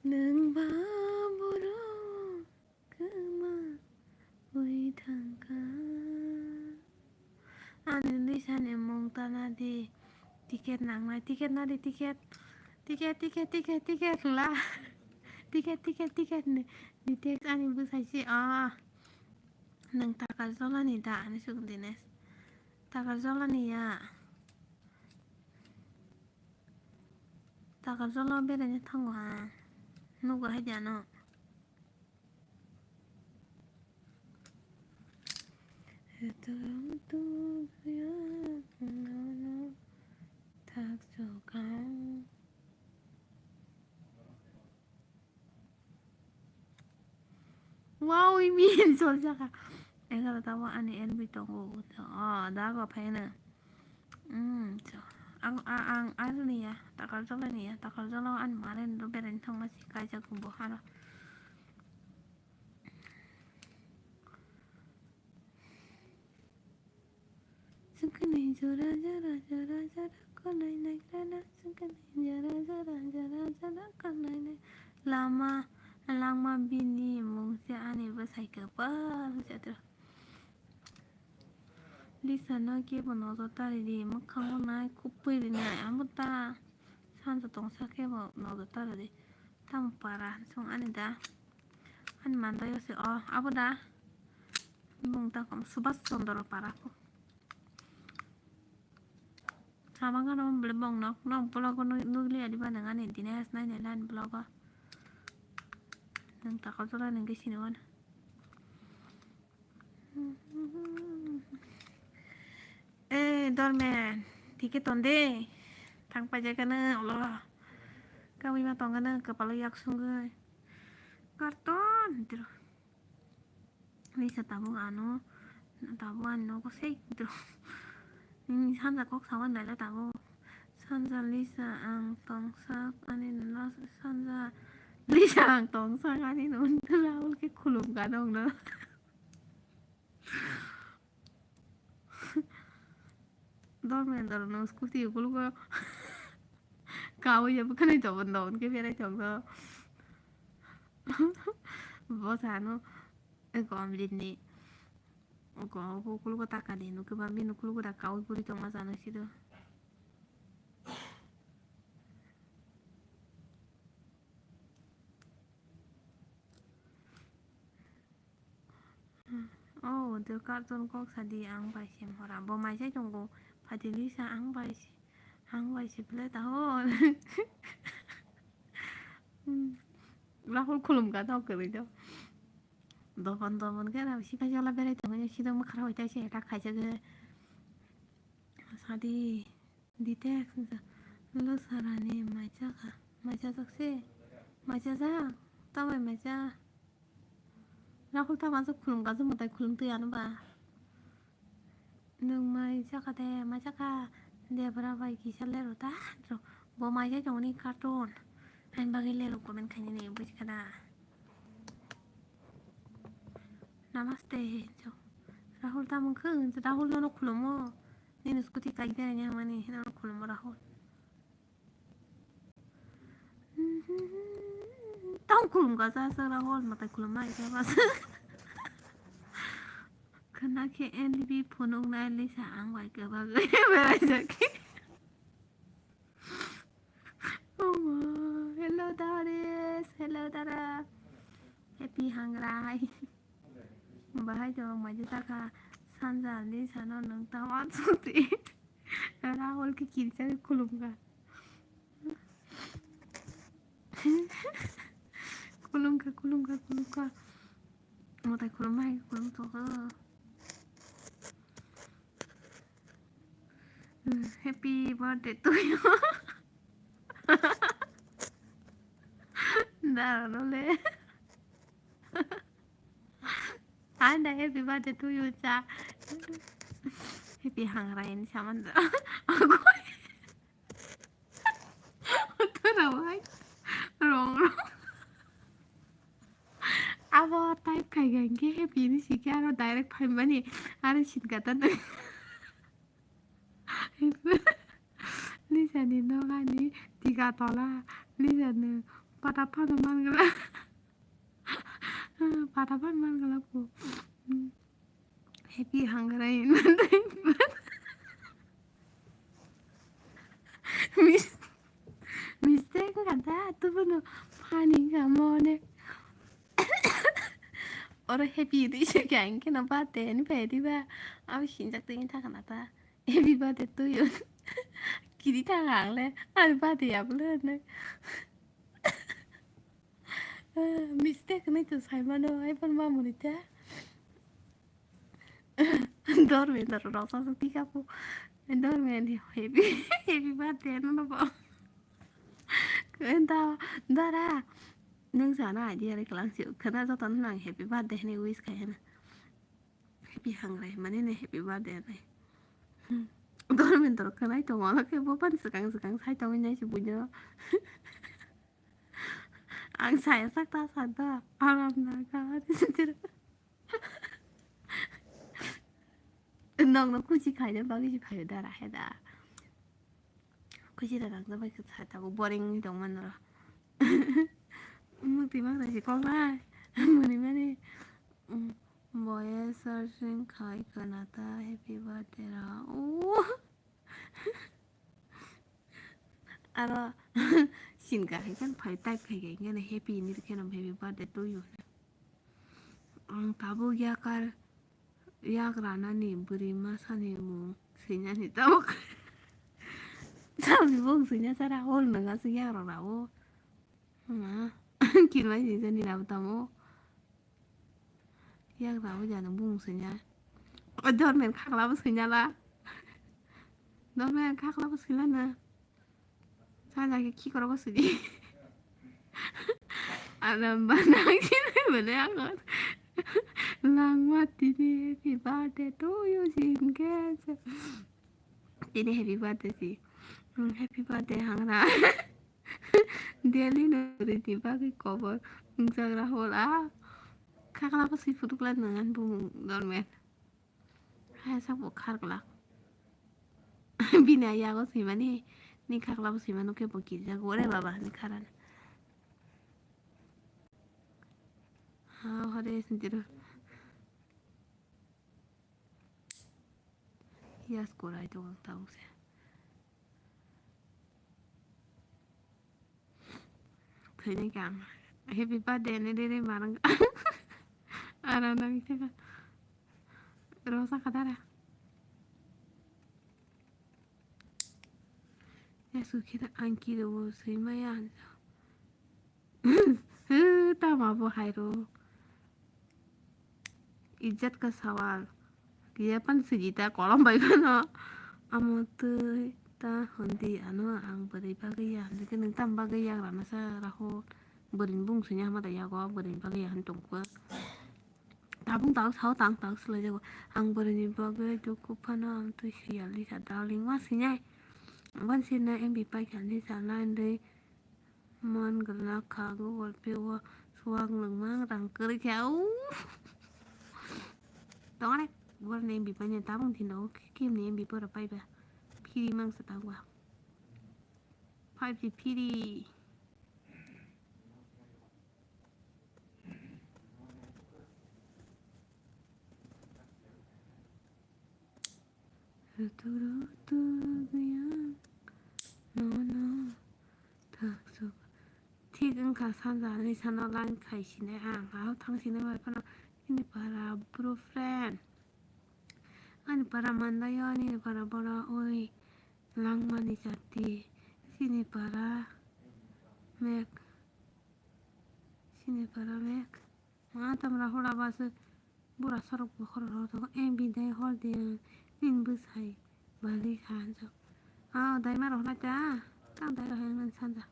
Nwng ba borok kwmawi thangkha. Ani Lisa ni mung tana di. Ticket nangnai, ticket na di, ticket. Ticket, ticket, ticket, ticket hwnla. Ticket, ticket, ticket ni. Ditex ani bwsai se, ah. Nwng Takarjala ni da? Ani swk Dinesh. Takarjala ni ya. Takarjala beraina thango ha. Nugo hai di ano. Thak sukha. Wow, imin sol jaka. Egarota bo ani N B tongo. Oh, dago phaina. Hmm, so. Ang, a-, ang, aroni ya, Takarjala ni ya, Takarjala ani mare no beraina thangma si kaijak bo haro. Swngkhe nai jora jora jora jora konai naikrana. Swngkhe nai jora jora jora jora konai nai. Lama, langma bini mung se ani bwsai kwpal jatro. Lisa no kebo nojor tari di, mwkhango nai, khupui rinai, amo ta sansa tongsa kebo nojor tari di. Tamo para song ani da. Ani mandai o se, o, abo da. Bung ta kom Subhas Chandra para ko. Sama gana mo bole bong nok, nok vlog o nuk-, nukli adi ba nang ani Dinesh nai nai lan vlog o. Nang ta ko jora nang ke sini wan. Eh, Dormen, ticket tonde. Thang paijak gana, ulo. Kawi ma tong gana, kapalo yak sungwi. Karton, tiro. Lisa tabuk ano, tabuk ani nogo sei, tiro. Nini sanja kok sawan dala tabuk. Sanja Lisa ang tongsak ani no sanja Lisa ang tongsak ani no Rahul ke khulum ka dong no. Dormendra no scooty ukulugo kawi ya bwkhwnwi tobon tobon khe berai tongno. Bo sano eko Amrit ni eko bo ukulugo taka di nukhe ba bini ukulugo da kawi puri tongma sano sido. Oh, the carton kok sadi ang bai se mora. Bo mai sai tongo. Phadi Lisa ang bai se, ang bai se ble ta ho. Hmm. Rahul khulum ka tok kwrwi do. Dobon dobon khe na sipai jala berai tongo. Sida mwkhra hoi tai se attack khaijak khe. Sadi. Ditex, Lusarani mai chakha. Mai chajak se. Mai chajak. Tamai mai cha. Rahul tama se khulum ka se mwtai khulum twi ano ba. Nwng mai chakha de, mai chakha. Debra bai kisa lero ta. Bo mai chai tongni cartoon. Ani bagwi lero comment khainani buji khana. Namaste. Rahul tamo khe? Rahul nono khulumo. Nini scooty kai beraini hamani nono khulumo Rahul. Tamo khulum ka sa sa Rahul, matai khulum mai ka bas. Khana khe N B phunuk nai lisa ang bai ka bagwi berai jaki. Omo, hello Doris, hello Dara. Happy Hangrai. Bahai to maji saka sanja ni sano nung tama chuti. Rahul ki kircha khulum ka. Khulum ka, khulum ka, khulum ka. Matai khulum hai khulum to. Happy birthday to you. Dara no le. Anda happy birthday to you cha. Happy Hangrai ni saman da. Tora bai. Wrong, wrong. Abo type khai ga hingke happy ni sike aro direct phaimani aro sinkata nang. Lisa ni nok ani tiga tola, Lisa ni pata phano mangla. Pata phano mangla po. Happy Hangrai. Mis-, mistake wngkha da, tubuno funny wngkha mo ne. Oro happy hinwi se khe ang kheno birthday hinwi phai diba. Abo sinjak twi wngkha khna ta. Happy birthday to you. Kiri thang ang le. Ani birthday ya bwle hinwi. Mistake hinwi to sai mano, ai phano ma muni ta. Dormendra rok sa sa tika po. Dormendra happy, happy birthday no no bo. Enta dara. Nung sana idea re kelang si khana joto nang happy birthday hinwi wish khai hana. Happy Hangrai mane ne happy birthday hinwi. Dormendra khwnai tongo, ola khe bo phano swkang swkang sai tongwi nai se buino. Ang saya sak ta sa da, aram na ka, sitira. Nokno kuchi khaina bagwi se phaio da, rahe da. Kuchi da nang bai khe sa ta, boring wngwi tong mano. Mukti mang da se kok lai. Muni mani. Boye searching khai khna ta, happy birthday ra. Oh. Aro sinka hai kan phai type khai khai kan happy ni khe nam happy birthday to you. Ang tabuk yakar yak rana ni bwrwi masa ni mung swinya ni tabuk. Sami mung swinya sara hol nang aswk yak rana o. Ma kinmai swinya ni rabo tamo. Yak rabo jani bung swinya. O dormen khakla bo swinya la. Dormen khakla bo swila na. Saja ke khikoro bo swidi. Ana banang sini bele ako. Langma tini happy birthday to you jinke. Tini happy birthday si. Hmm, happy birthday hangra. Delhi no rini bagwi kobor wngjagra hol a. Khakla bo swi phutokla nang ani bumung dormen. Hai sabo kharglak. Bini yago swimani, ni khakla bo swimano khe bo kirjago. Ore baba, ni kharan. Ha, hore sindiro. Yes, korai to ang tabuk se. Thwini kang. Happy birthday ni riri marang. Ara nang khe. Rosa kadara. Ya sukhira ang kiri wo sui maya. Hw, tama bo hai ro. Ijat ka sawal. Dia pan sujita kolom bai phano. Amo twi. Ta hwn di ano ang bwrwi bagwi ya, hwn khe nwng tamo bagwi yagra nasa Rahul? Bwrwini bung sini hama da yago, bwrwini bagwi ya hwn tongkha. Tabung tao sao tang tao swlai jago. Ang bwrwini bagwi dukhu phano ang twi siyal di sa darling ma sinai. Wan sina M B paikha di sa line dei. Man gana kha Google Pay o suak nwngmang rang kwrwi kha. Au. Tongare borni M B paina tabung thino kemni M B pora paiba. Free mangsa tangwa. Five G free. Rutuk rutuk yang nono thak sok. Thik wngkha sanja hinwi sano line khai sinai ang. Ahok thang sinai bai phano nini para bro friend. Ani para mandaio, nini para boro oi langmani jati. Sini para mek. Sini para mek. Ma tamra hora base bura sorok bokhorok rok tongo. Eh, bidai hor de, nin bwsai bali kha hanjak. Ah, dai ma rok nai ta, tang dai rok hai man sanja.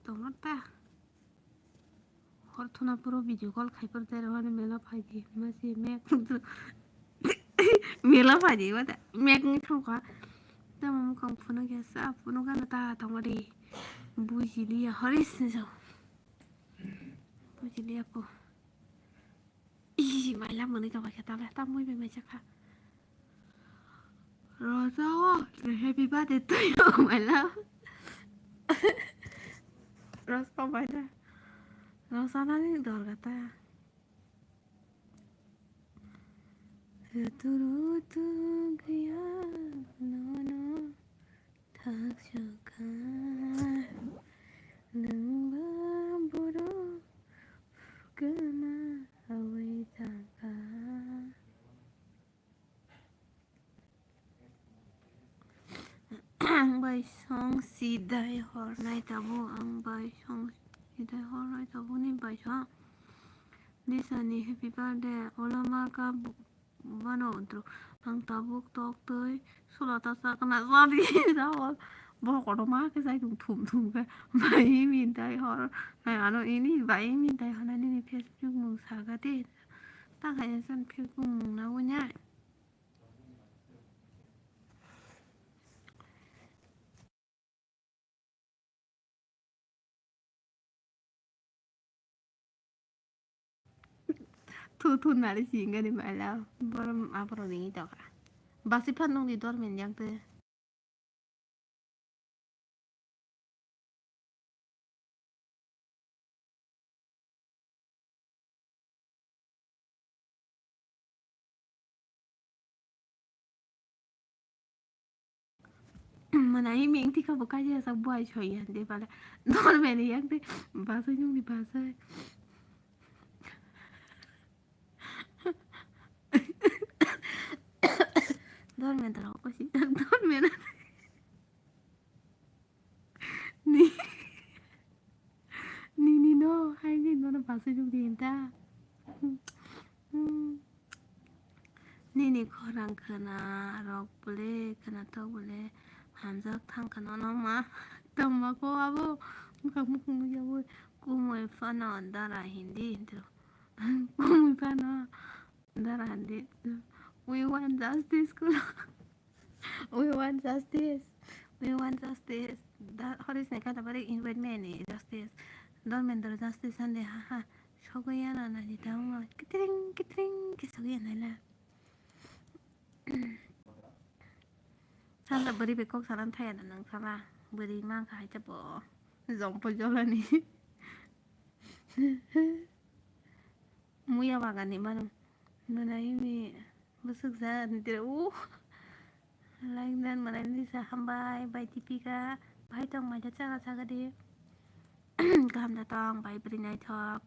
Tongma ta. Hor thuna puro video call khai por dai rok ani mela phai di. Ma si mek. Mela phai di, wata mek ni thong kha. Tamo mukang phunuk ya sa, phunuk ano ta tongma di. Bujiliya, hori sinjak. Bujiliya po. Ih, maila mwnwi tongbaikha tale, ta mui bai maisa kha. Rosa o, happy birthday to you, maila. Rosa maila. Rosa nani dorga ta. Rutu rutu gaya nono. Thak sukha, nwngba borok kwma awi thangkha. Ang bai song sidai hornai tabuk, ang bai song sidai hornai tabuk ni bai song. Nisani happy birthday, olama ka Bono wngtru ang tabuk tok twi sulata sakna sadi rawal. Bo kotorma khe sai thum thum khe bai mintai hor. Nai ano ini bai mintai hor nai nini Facebook mung saga de. Ta khaina san Facebook mung na wanya. Thu thu nari si ingani maila. Borom aboro ringi toka. Basi phan nung di dor men yang te. Mana hi meng tika bo kaji asa buai choi ya de bale. Dor meni yak de basai nung di basai. Dor men tara ko si dor men. Ni, ni, ni, no, hai ni, no, no, pasai nuk di ta. Hmm. Nini khorang khwna rok bole, khwna tok bole, hamjak thang khwna no ma. Tama ko abo, mukha mukhung ya bo, kumui phano dara hindi hindu. Kumui phano dara hindi. We want justice, kulo. We want justice. We want justice. Da, Horis ni kata bari invite me ni justice. Dormendra justice ande ha ha. Sogwi ano na ni tamo. Kitring, kitring, ki sogwi ano la. Sala bari be kok sanan thaya na nang sala. Bari mang ka hai chapo. Jompo jolani. Muya bagani mano. Nuna imi. Bwswk ja ni tira, uh. Like dan manai ni sa hambai, bai Dipika, bai tong mai da chaga chaga di. Kaham da tong, bai bwrwi naithok.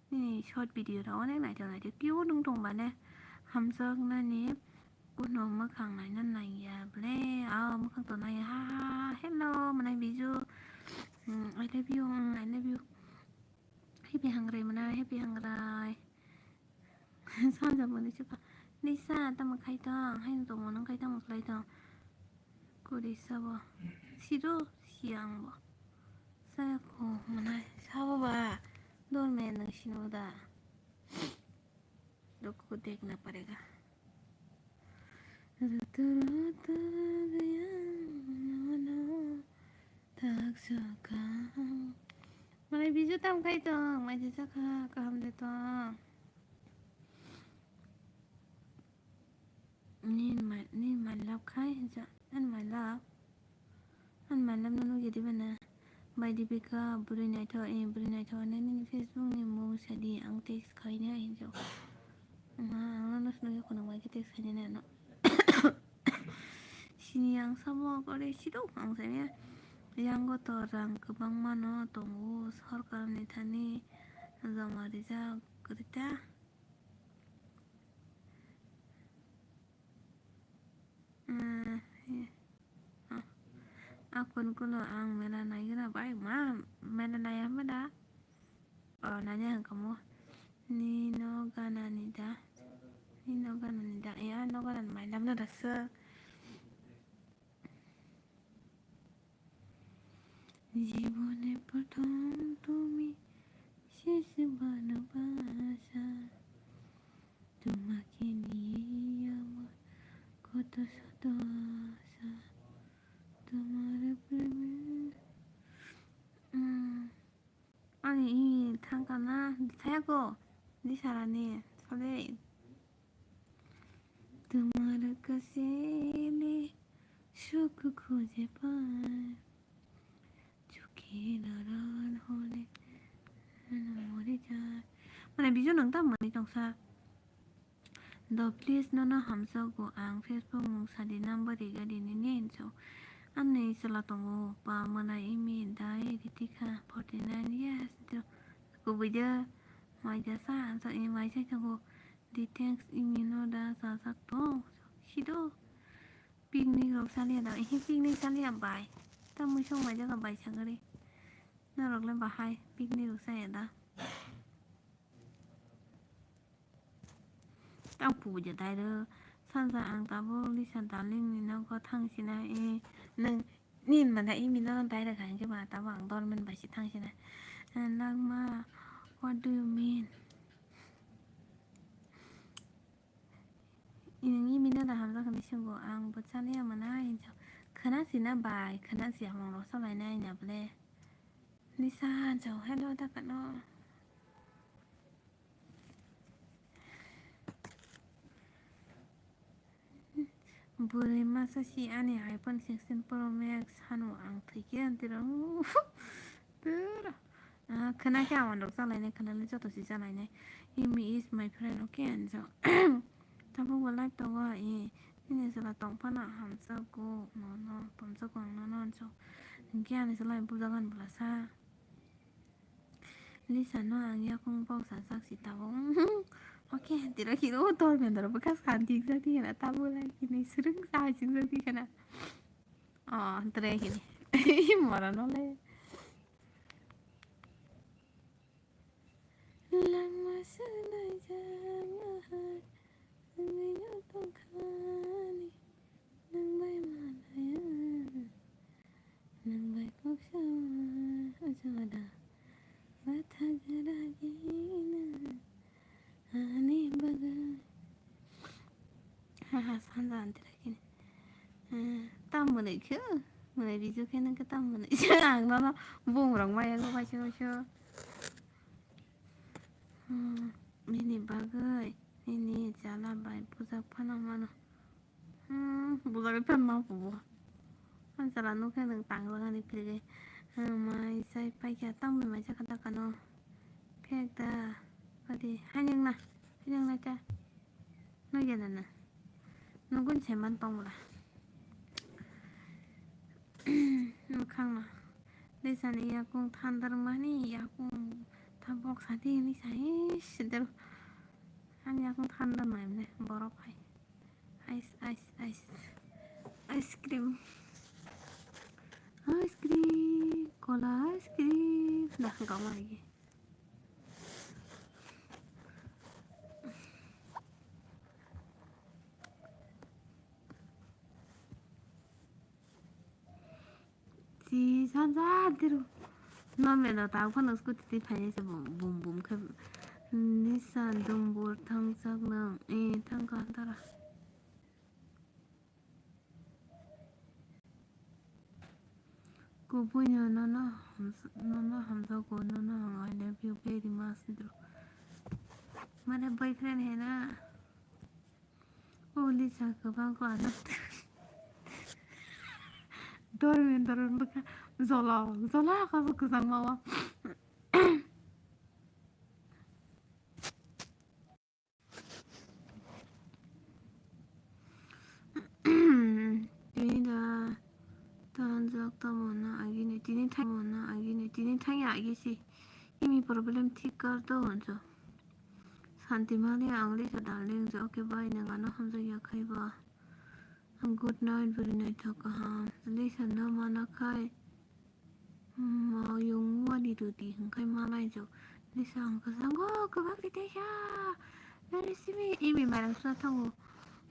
Nini short video rok onek naithok naithok. Kio nung tong ba ne? Hamjak nani kuno mwkhang naina naiya ble. Ao mwkhang to naiya. Ha ha ha. Hello, manai Biju. Mm, I love you. Mm, I love you. Happy hangrai mana, happy hangrai. Sanja mani chuka. Nisa, tamo khai tong, haino tongmo nang khai tamo khlai tong. Kori sabo. Siro siyang bo. Saya ko manai sabo ba. Dorme nang sino da. Ruko dekna parega. Rutu rutu gaya nono tak sokang. Manai biju tam kai tong, mai jesa kha, kaham de tong. Nin my, nin my love khai, ja, and my love. Ang manam no nugi diba na? Bai Dipika, bwrwi naithok, eh, bwrwi naithok, nini Facebook ni mung sadi, ang text khaina hinjo. Ma, ang no nus nugi khunang bai khe text khaina na no. Sini ang samo kore sido ang sanya. Yang go to rang kwbangma no tongo, sorkar ni thani joma rijak kwrwi ta. Ah, eh. Ah. Akon kulo ang mela naigra bai ma mela naya mada. Oh, nanya hangkamo. Nino gana ni da. Nino gana ni da. Ya, no gana ni mai lamna da sir. জীবনে প্রথম তুমি শেষ ভালোবাসা, তোমাকে নিয়েই আমার কত শত আশা, তোমার প্রেমে। উম, ani i thangkana thayako di sarani sole. তোমার কাছে এলে সুখ খুঁজে পাই, চোখের আড়াল হলে যেন মরে যায়। Mane bijo nang tam mani tongsa. Do please nono hamjago ang Facebook mung sadi number riga rini ni hinso. Ani chwla tongo pa mwnai imi dai ritikha forty nine years do. Kubui de mai jasa ang so imi mai sai tongo. Di thanks imi no da sajak to. Sido. Picnic rok chaliya da. Ehe picnic chaliya bai. Tamui song bai jaga bai sagari. Norok le bahai picnic rok chaya da. Tang puja dai ro. Sanja ang tabuk Lisa darling ni nogo thang sinai. Eh, nang nin mada imi no dai rok hang ke ba tabuk ang dormen bai si thang sinai. Eh, nang ma, what do you mean? Nini mino da hamjak hinwi swngo, ang bwchaliya mwnai hinjak. Khwna sina bai, khwna si hamung rok salai nai na bole. Lisa hinjak, hello da kano. Bwrwi masa si ani iPhone sixteen Pro Max hano ang thwikhe antiro. Turo. Ah, khwna khe awan rok chalainai, khwna le joto si chalainai. Imi is my friend, okay, anjak. Tabuk bo live tongo, eh, nini chwla tong phano hamjago, nono, tongjago ang nono, anjak. Hinkhe ani chwla bujago ani bwlasa. Lisa no ang yakung bok sajak si tabuk. Okay, tiro kiro tor mendoro bwkha sa dikjak di khana, tabuk lai kini swrwng sa singjak di khana. Oh, tre kini. Mora no le. Langma swlaijak mahar wngwi no tongkhani, nwng bai malaya, nwng bai kok sama o joda, bathajwk ragina ani bagwi. Haha, sanja antira kini. Eh, tam mwnwi khe, mwnwi bijo khe nang khe tam mwnwi. Ang nono bung rok maya go paisa paisa. Hmm, nini bagwi, nini chala bai bujak phano mano. Hmm, bujagwi phan ma pubo. Ang chala nukhe nwng tangjak ani phirigwi. Hmm, mai chai paikha, tamo mai chakha da kano. Phek da, adi, hainwng na, hainwng na ta. Nugya nana. Nugun seman tongla. Mwkhang no. Lisani yakung thandar mani yakung tabok sadi ni sai sidel. Ani yakung thandar mai mane borok hai. Ice, ice, ice. Ice cream. Ice cream. Cola ice cream. Dah gama lagi. Thansa diru. Normal no ta phano scooty twi phainai se bum bum bum khe. Nisa dumbur thangjak nang. Eh, thangkha dara. Kubui no nono hamsa-, nono hamjago, nono ang I love you very much diru. Mane boyfriend hai na? O Lisa kwbang ko ano. Dormen doron bwkha jolok jolok abo kwchangma o. Tini da tanjak tamo na agini, tini thang mo na agini, tini thang ya agi si. Imi problem thik kar do honjo. Santi mani ang Lisa darling je, okay bye, nang ano hamjak ya khai ba. Ang good night, bwrwi naithok kaham. Lisa no mana khai. Mayung wani rwdi hwnkhai ma naijak. Lisa ang kwchanggo kwbak ri teisa. Nari simi imi mairang suna thango.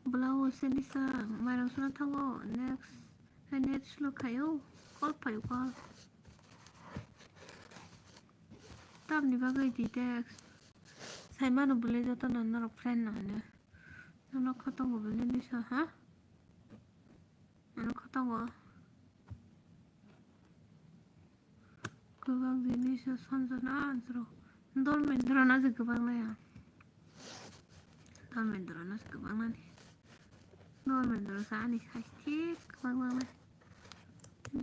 Blouse se Lisa mairang suna thango. Next, hai net slow khaio. Call phaio call. Tamni bagwi di text. Saimano bwlai jotono norok friend no hwnwi. Nono khatango bwlai Lisa ha? Ano khatango. Kwbang jinisa sanjana ansro. Dormendra na je kwbang naya. Dormendra na je kwbang nani. Dormendra sa ani sasti kwbang nani.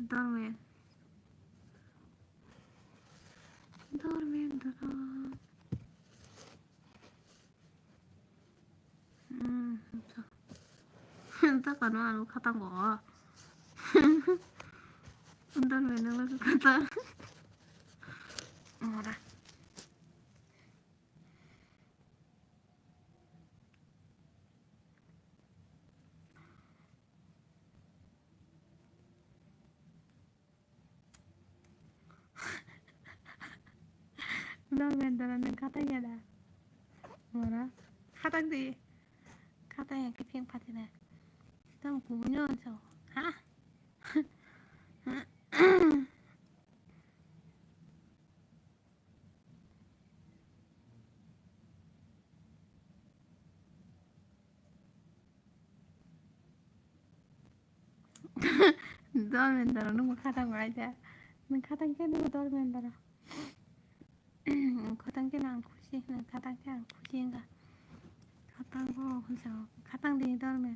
Dormen. Dormendra. Hmm, ta kano ano khatango. Undar menang lagi kata. Mora. Dormendra nwng khatang ya da? Mora khatang di. Khatang ya khe pheng phatina. Tamo kubui no so. Ha? Dormendra nwng khatang bai da. Nwng khatang khe nwng Dormendra. Nwng khatang khe nwng khusi, nwng khatang khe ang khusi wngkha. Khatang bo hwnsa khatang di Dormen.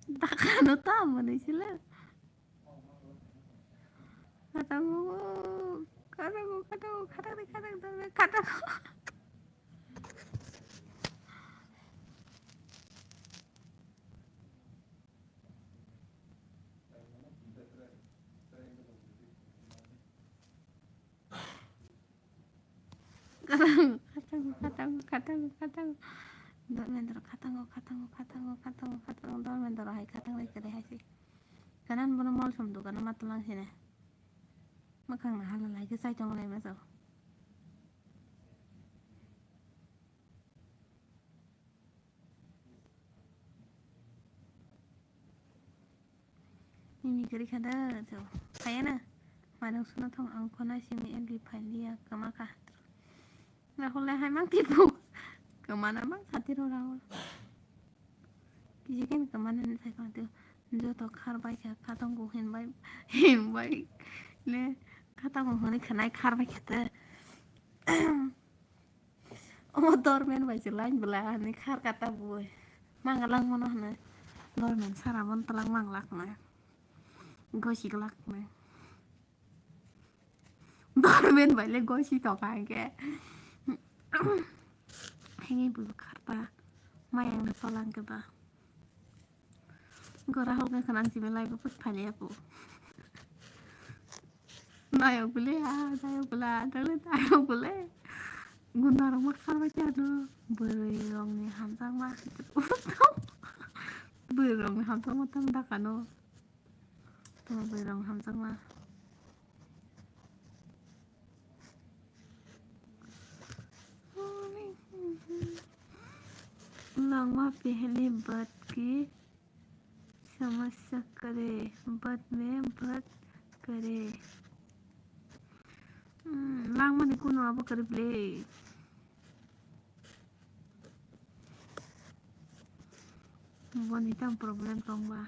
Dakano ta mwnwi sila. Khatango, khatango, khatango, khatangni, khatang, khatang, khatango. Khatango, khatango, khatango, khatango, khatango. Dormendra khatango, khatango, khatango, khatango, khatango. Dormendra hai khatang lai kwrwi hai se. Kanan bono mol som dogano ma twlang sine. Mwkhang no hala lai khe chai tong lai ma jao. Mimi kwrwi kha da, to. Phaiya na? Mairang suna thong ang khona simi M B phailiya kwma kha. Rahul le hai mang tipo. Kwmana mang sati ro Rahul. Kisi ken kwmana ni sai kang tio. Joto khar bai kha, khatango hin bai, hin bai. Le khatango hwnwi khwnai khar bai kha te. Omo Dormen bai se line bwla hinwi khar kata bui. Manga langmano hwnwi Dormen sara mon twlang mang lakna. Gosi glakna. Dormen bai le gosi tongkha hwnkhe. Hini bui kharpa mayang na tolang khe ba. Gora hol khe khana simi lai bo phai le apu. Nayok bole, ah, nayok bole, ah, nayok bole. Gunda rok ma kharba kya no. Bwrwi rok ni hamjakma. Bwrwi rok ni hamjakma tang dakano. Tamo bwrwi rok ni hamjakma. Langma pehli bad ki समस्या करे, बाद में बात करे. Hmm, langmani kunu abo kwrwi le. Boni tam problem tongba.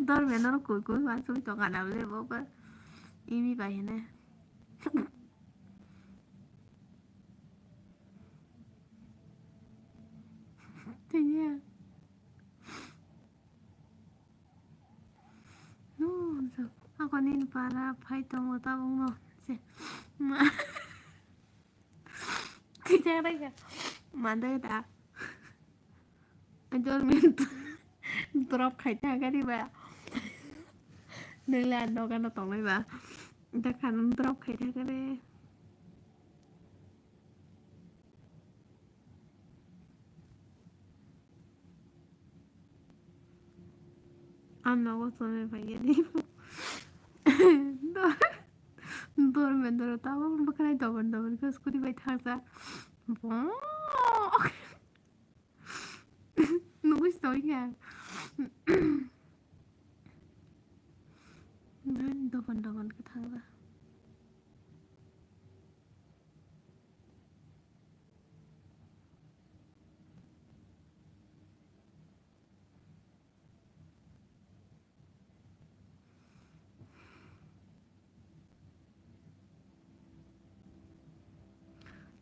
Dormeno koi koi ma sui tong ana le bo ba. Imi bai hene. Tanya. No, so, ako nin para phai tongo tabuk no. Se. Ma. Twijak rega. Mandai da. Ajol min drop khai ta gari ba. Nila noga no tonglai ba. Da kan drop khai ta gari. Ang nogo chonai phaikhe di. Dor, dor mendoro tabuk bwkhwnai dobon dobon khe scooty bai thangsa. Bo. Nugui se tongkha. Dobon dobon khe thangsa.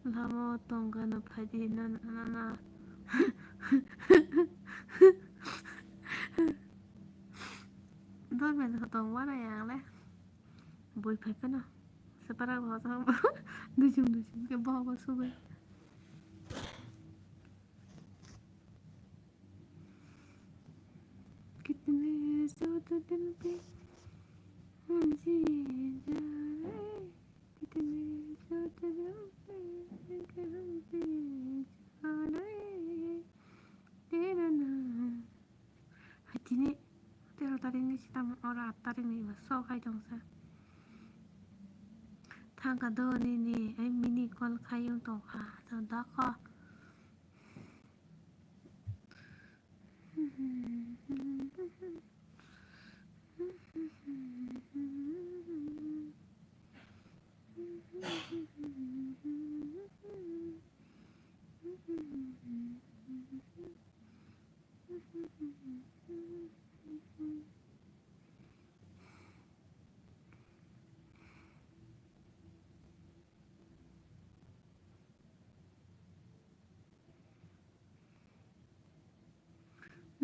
Lama o tongkha no phaidi na, na, na, na. Dormen ho tong wana yang le. Bui phai phano. Separa ho tong. Dujum dujum ke bo bo subai. कितने सूट दिल पे उलझे जा रहे, कितने सूट दिल पे गम पे जा रहे, तेरा नाम. Hai tini tero tarik ni sitamo oro aat tarik ni iba sok hai tongsa. Thangka do nini ai mini call khai wng tongkha. Tong dakho.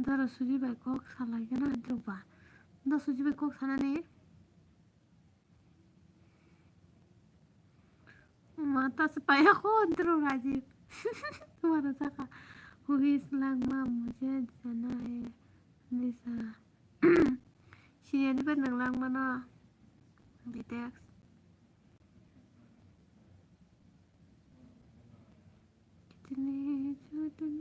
Dara suji bai kok salai gana drop ba. Da suji bai kok sanani. Mata se paya ko dro Rajiv. Tumhara jaka. Huis langma mujhe jana hai. Nisa. Sini ani bar nang langma no. Ditex. कितने जो तुम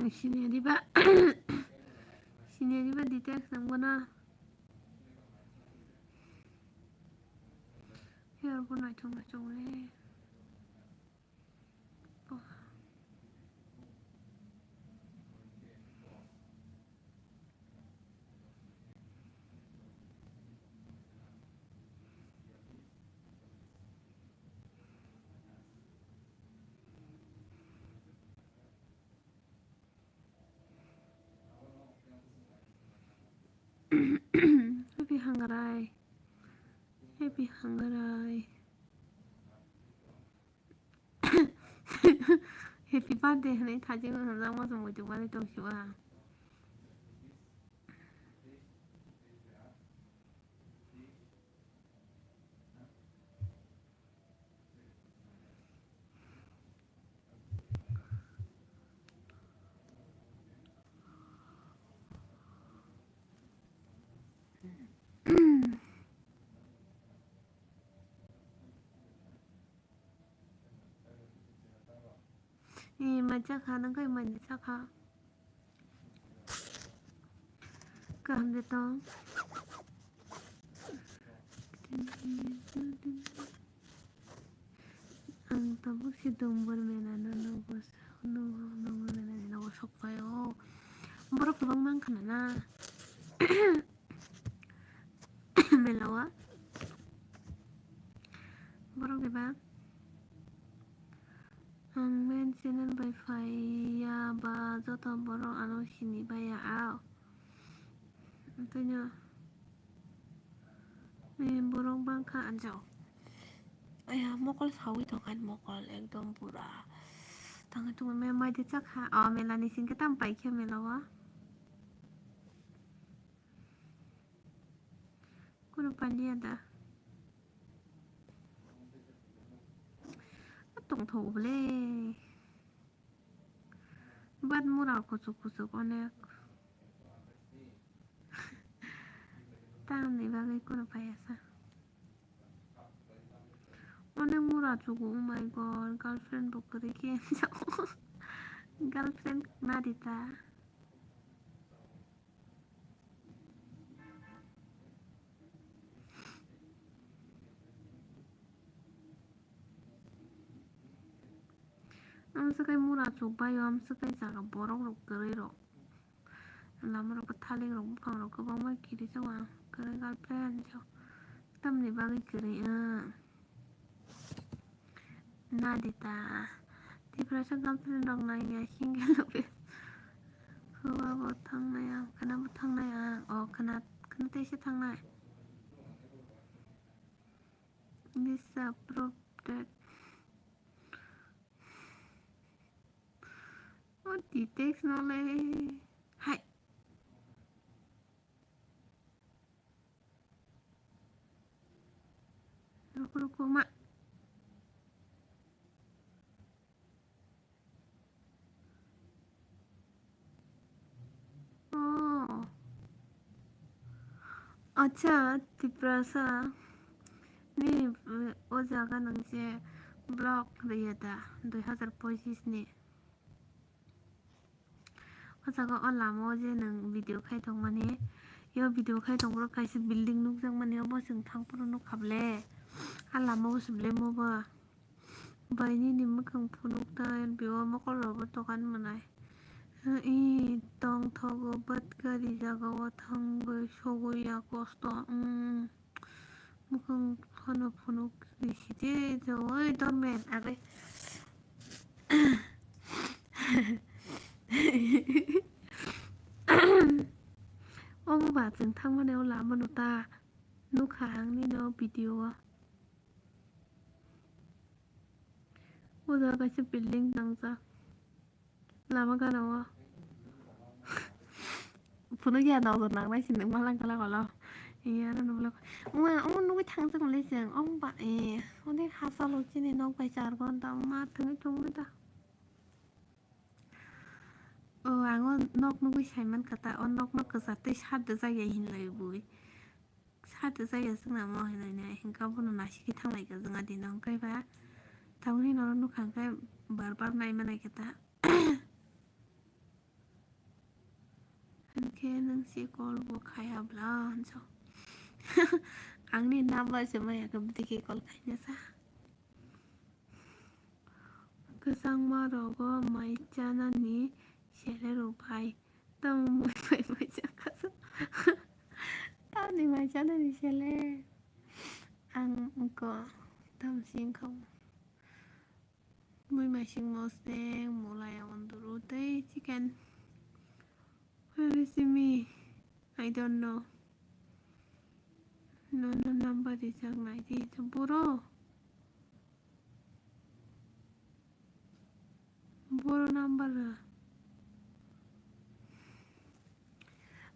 Sini riba, sini riba details nang bono. Hair bo naithok naithok le. Bo. Happy Hangrai. Happy Hangrai. Happy birthday hwnwi thajak wngkha, jang masa muitu manwi tongsiba. Eh, mai chakha, nang kai mai ni chakha. Kaham de tong. Ang tabuk si Dumbur mela no nogo sa, nogo, Dumbur mela ni nogo sok phai o. Borok kwbang mang khna na. Mela o. Borok de ba. Ang main channel bai phai ya ba joto borok ano sini bai ya ao. Tei no, eh, borok bangkha anjao. Aya, mokol sawi tongkha, mokol ekdom pura. Tangwi tongwi me-, mai de chakha. O, mela ni singke tam paikhe mela o. Kunu paliya da. Tongthok bole. But mura kuchuk kuchuk onek. Tamni bagwi kunu phaiya sa. Onek mura chugo, oh my God, girlfriend bo kwrwi khe. Girlfriend na di ta. Amswk khe mura chuk bai o, amswk khe jaga borok rok kwrwi rok. Lama rok thalik rok buphang rok kwbangma kirijak ang kwrwi girlfriend rok. Tamni bagwi kwrwi ang. Nadita. Tiprasa girlfriend rok nangya single rok. Khwba bo thangnai ang, khwna bo thangnai ang. O khwna, khwna teisa thangnai. This approved. O details no le. Hai. Ruku ruku ma. Oh. Acha, Tiprasa ni, eh, o jaga nang je vlog rwya da, dui hazar pochis ni. O jaga o lama o je nwng video khai tongmani, yo video khai tongphuru kaisa building nukjakmani, obo chwng thangphuru nukha ble. A lama o se ble moba. Bai nini mwkhang phunuk ta, bewa mokol rogo tokan mwnai. I tongthogo bwtwkari jagao thangwi sogwi ya kosto. Mm. Mwkhang phano phunuk side jawai dormen agwi. Omo ba chwng thangmani o lama no ta nukha ang nini o video o. O jaga kaisa building tangjak. Lama gana o. Phunuk ya nokjak nangnai se nwng malang kala kolo. Iya, ano nukla. Uma, omo nugwi thangjak mole chwng. Omo ba, eh, onek hachalo chini nok bai char ghonta ma thangwi tongmani da. O, ang o nok nugwi saiman kha ta, o nok no kwchar tei sat rwjak ya hinlai bui. Sat rwjak ya chwngno mo hinwi nai, hinkhe abono naisingwi thanglaikha chwng adino, hinkhe ba tabukni norok nukha hinkhe bar bar naima naikha ta. Hinkhe nwng se call bo khaya bla hinso. Angni number se maya khe bwtwi khe call khaina sa. Kwchangma rogo mai chanani sele rw bai. Tamo mui bai mai chakha sa. Tamni mai chanani sele. Ang wngkha tamsing kha. Mui mai sing mosdeng, mulai, anduru tei chicken. Where is me? I don't know. Nono number rijak nai di, boro. Boro number rw.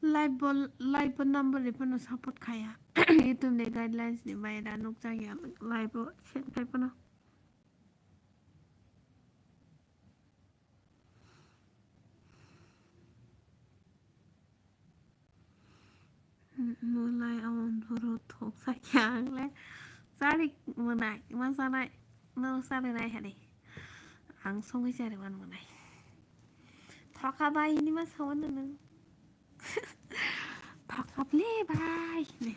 Live bo, live bo number ri phano support khaya. YouTube ni guidelines ni bayra nukjak ya live bo send khai phano. Mwlai o boro thok sakya ang le chari mwnai ma chanai no chari nai hani ang songwi chari man mwnai. Thoka bai hini ma sawan nung. Thoka ble bai hini.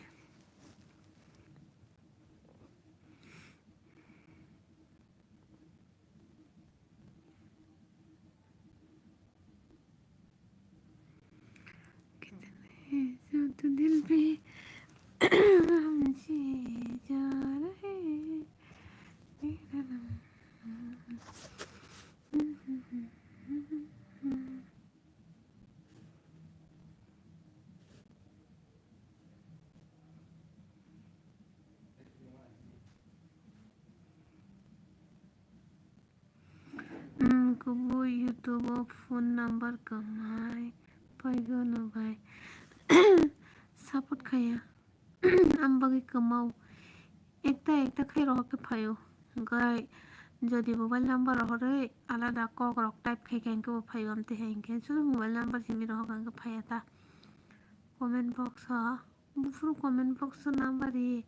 Hmm, kubui YouTube o phone number kwmai paigo no bai. Support khaya. Ang bagwi kwmao. Ekta ekta khai rohor khe phaio. Hwnkhe jodi mobile number rohorwi alada kok rok type khai khe hwnkhe bo phaio, amtwi hai hwnkhe sudu mobile number simi rohor khe phaiya ta. Comment box o, buphuru comment box o number ri.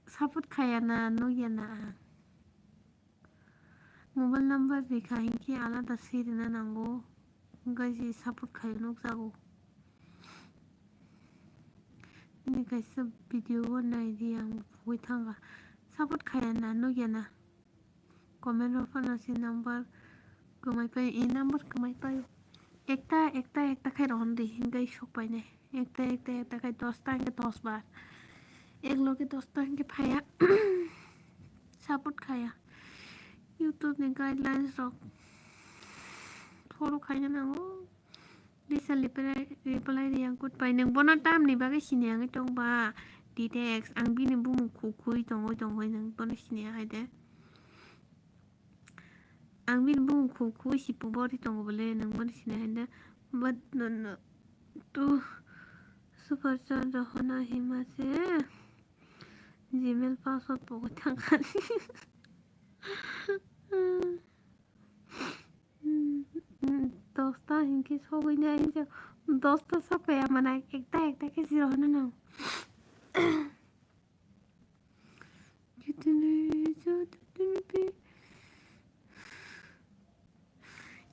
Support khaya na, nukya na ang. Mobile number rikha hinkhe alada swi rwna nango, hwnkhe se support khaio nukjago. Bini kaisa video o naidi ang bugwi thangkha. Support khaya na, nukya na. Comment rok phano se number kwmai pai, e number kwmai pai. Ekta, ekta, ekta khai rohordi, hingke sok painai. Ekta, ekta, ekta khai dosta hingke dos bar. Ek loge dosta hingke phaiya. Support khaiya. YouTube ni guidelines rok follow khaina nango. Bisa reply, reply riya goodbye. Nwng bono tamni bagwi sini yangwi tongba? Ditex, ang bini bumung khukhui tongwi tongwi nwng bono sini ya hai de. Ang bini bumung khukhui si pubori tongo bole, nwng bono sini hai de. But no, no, tu super chat rohona hima se Gmail password pogwi thangkha. Hmm, hmm, dosta hinkhe sogwi nai, hinkhe dosta sokpaiya mana ekta ekta khe si rohorna nango.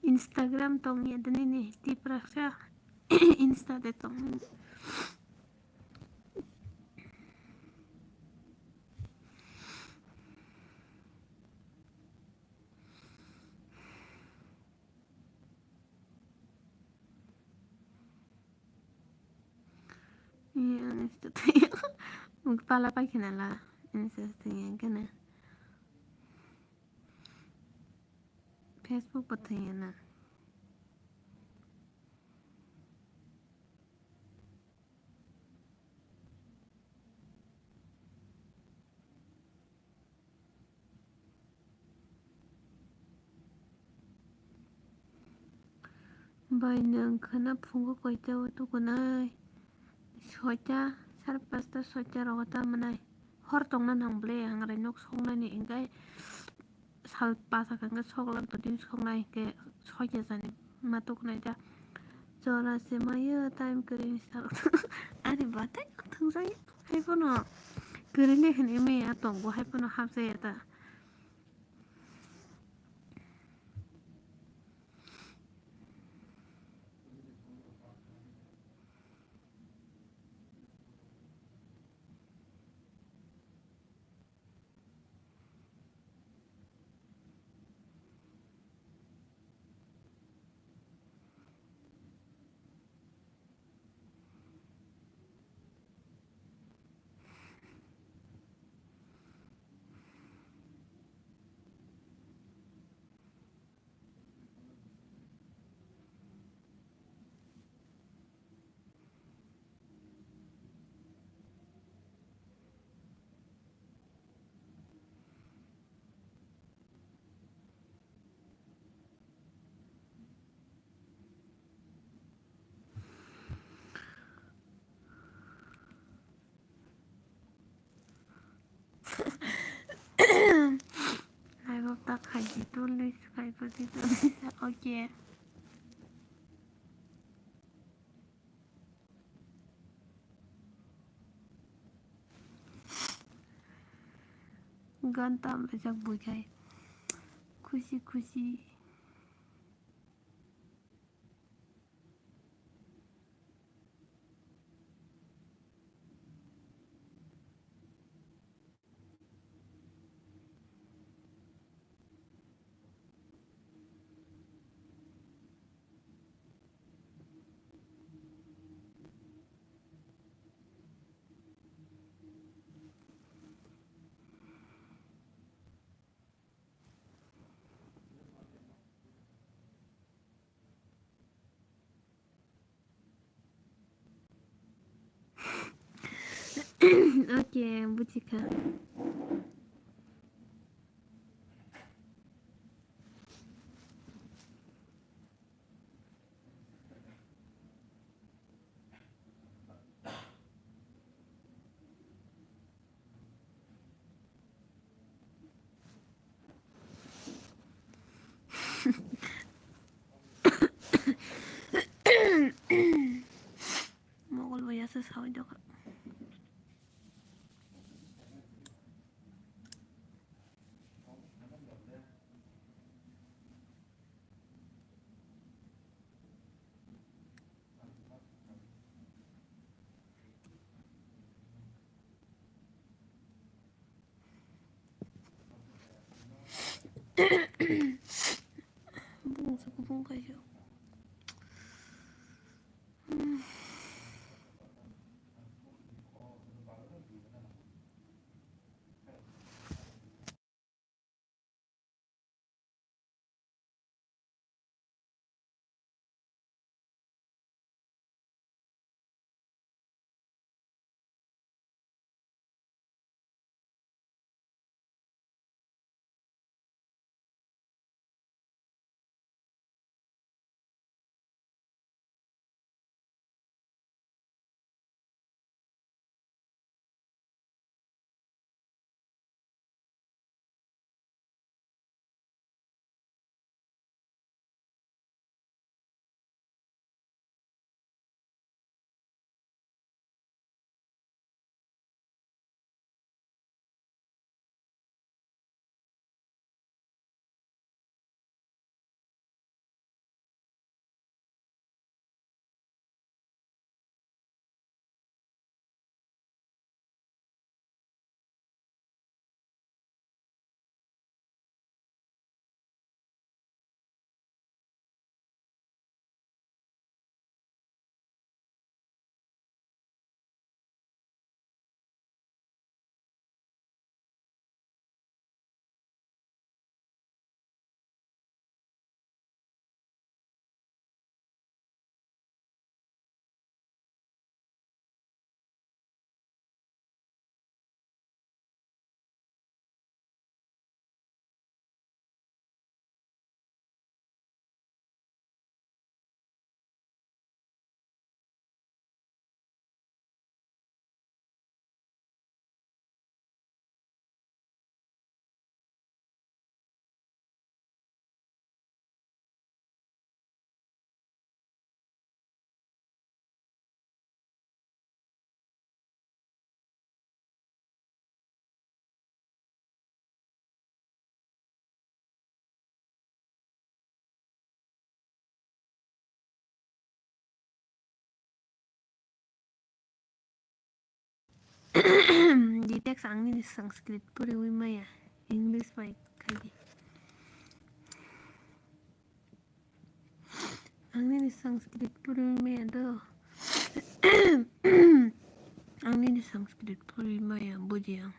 Instagram tongya de nini Tiprasa Insta de tong. Iya, ang Insta twi. Mung pala pai khna la. Insta twi yang kena. Facebook pa twi na. Bai nwng khwna phungo koita o tukunai? Soita, sare pasta, soita rogo ta mwnai. Hor tongna nang ble, hangrai nok soknani hingkai sal pasa kangkhe soklam totwi soknai hingke soita jani ma tukunai ta. Jora se mayo time kwrwi ni sal. Ani batai thwngjai. Hai phano kwrwini hwnwi maya tongo, hai phano hapjaya ta. Okay. Gan tam rwjak bui khai. Khusi khusi. Okay, buchikha. Mogol bo yasa sawi doka. Bung sa kubung kayo. Di text ang nini Sanskrit poriwi maya, English bai khaidi. Ang nini Sanskrit poriwi maya do. Ang nini Sanskrit poriwi maya, buji ang.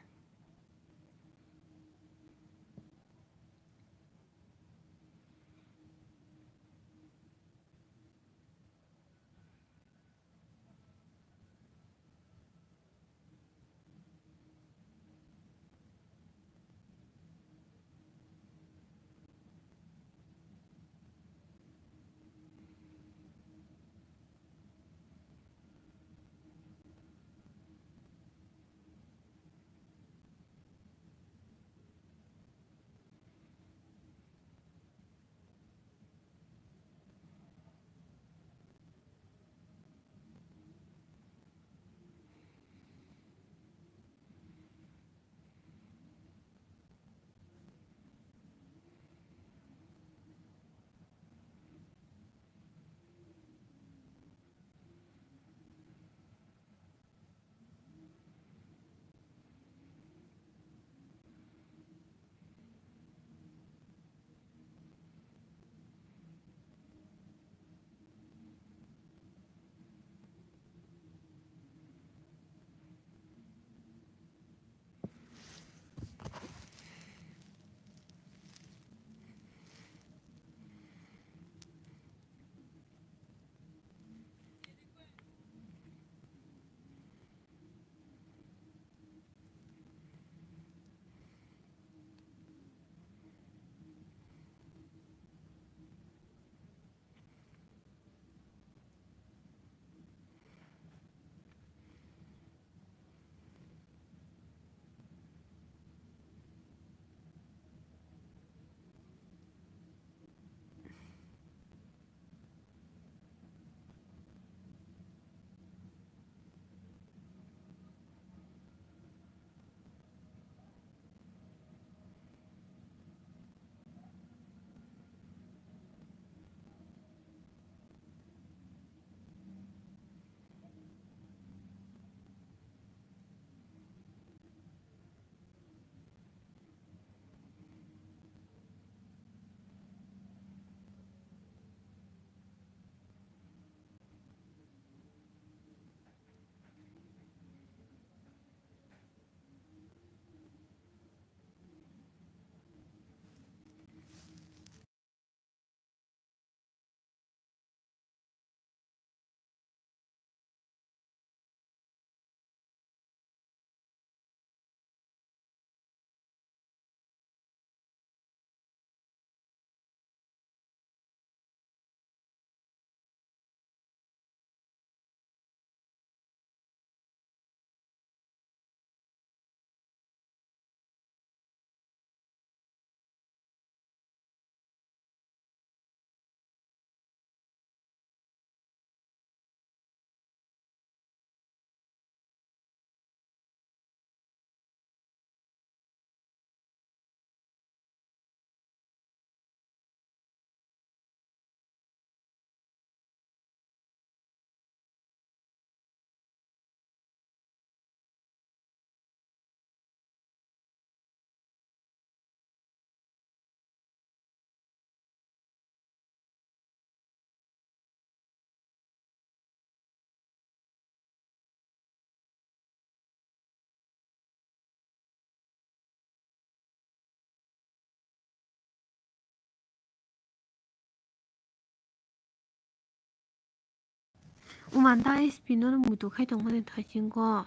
Uma da S P no muitu khai tongmani thaisingo.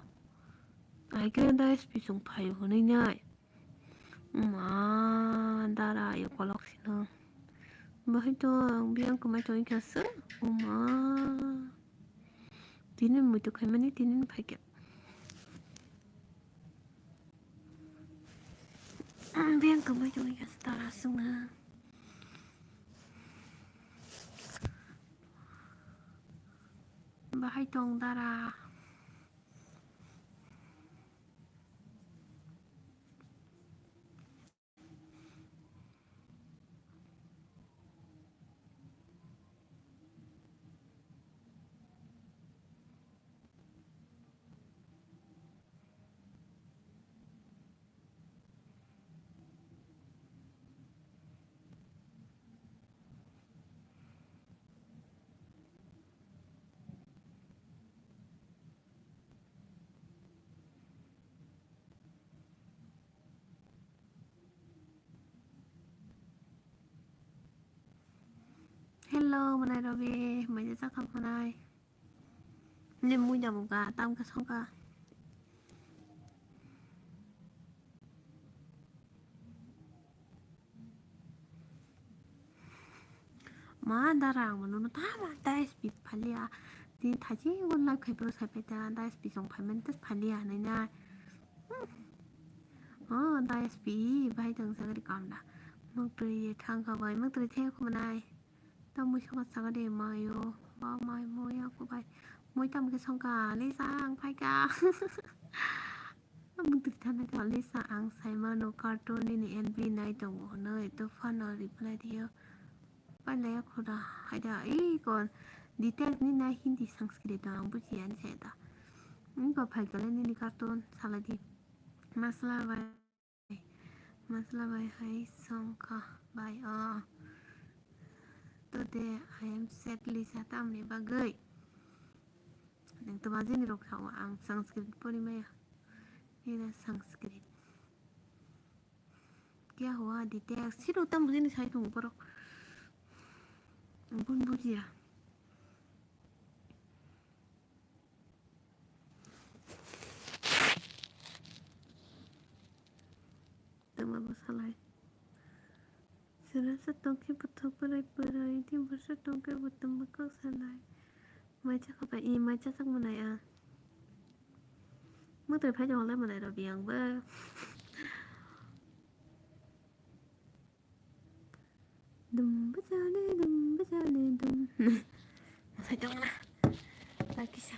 Ai khe da S P chwng phaio hwnwi nai. Uma dara ayo kolok sino. Bahai to ang biyang kwmai tongwi kha se. Uma. Tini muitu khaimani tini phaikha. Biyang kwmai tongwi kha se dara sungna. Bahai tong dara. Hello, manai Robi, mai jesa kha manai. Ne mui da buga, tam ka songka. Ma dara ang mano no tama da S P phalia. Tin thaji gon live khai pro sai pai ta da S P song phai man tas phalia nai na. Oh, da S P bai tong sagari kam da. Mak twi ye thang ka bai, mak twi the khum nai. Tam mui song sagari mayo, ba mai moya ko bai. Mui tam ke song ka le sa ang phai ka. Mung twi thana ka le sa ang sai mano cartoon ni L B nai tongo hwnwi to phano reply diyo. Pailaya khoda haida ei kon details ni na Hindi Sanskrit no ang bujiya ni sai da. Ni ko phai kale nini cartoon salai di. Masla bai. Masla bai hai songkha bai o. Today I am sad Lisa tamni bagwi. Nang to majini rok sao ang Sanskrit pori maya. Nina Sanskrit. Kya hua details? Sino tam bujini sai thung borok. Ang pun bujiya. Tama bo salai. Sera sa tongke bothok borai borai di borsa tongke bothok bokok salai. Mai chakha bai i mai chachak manai a. Mutri phai jong le manai Robi ang bo. Dum bajale, dum bajale, dum. Masai tong na. Lagi sa.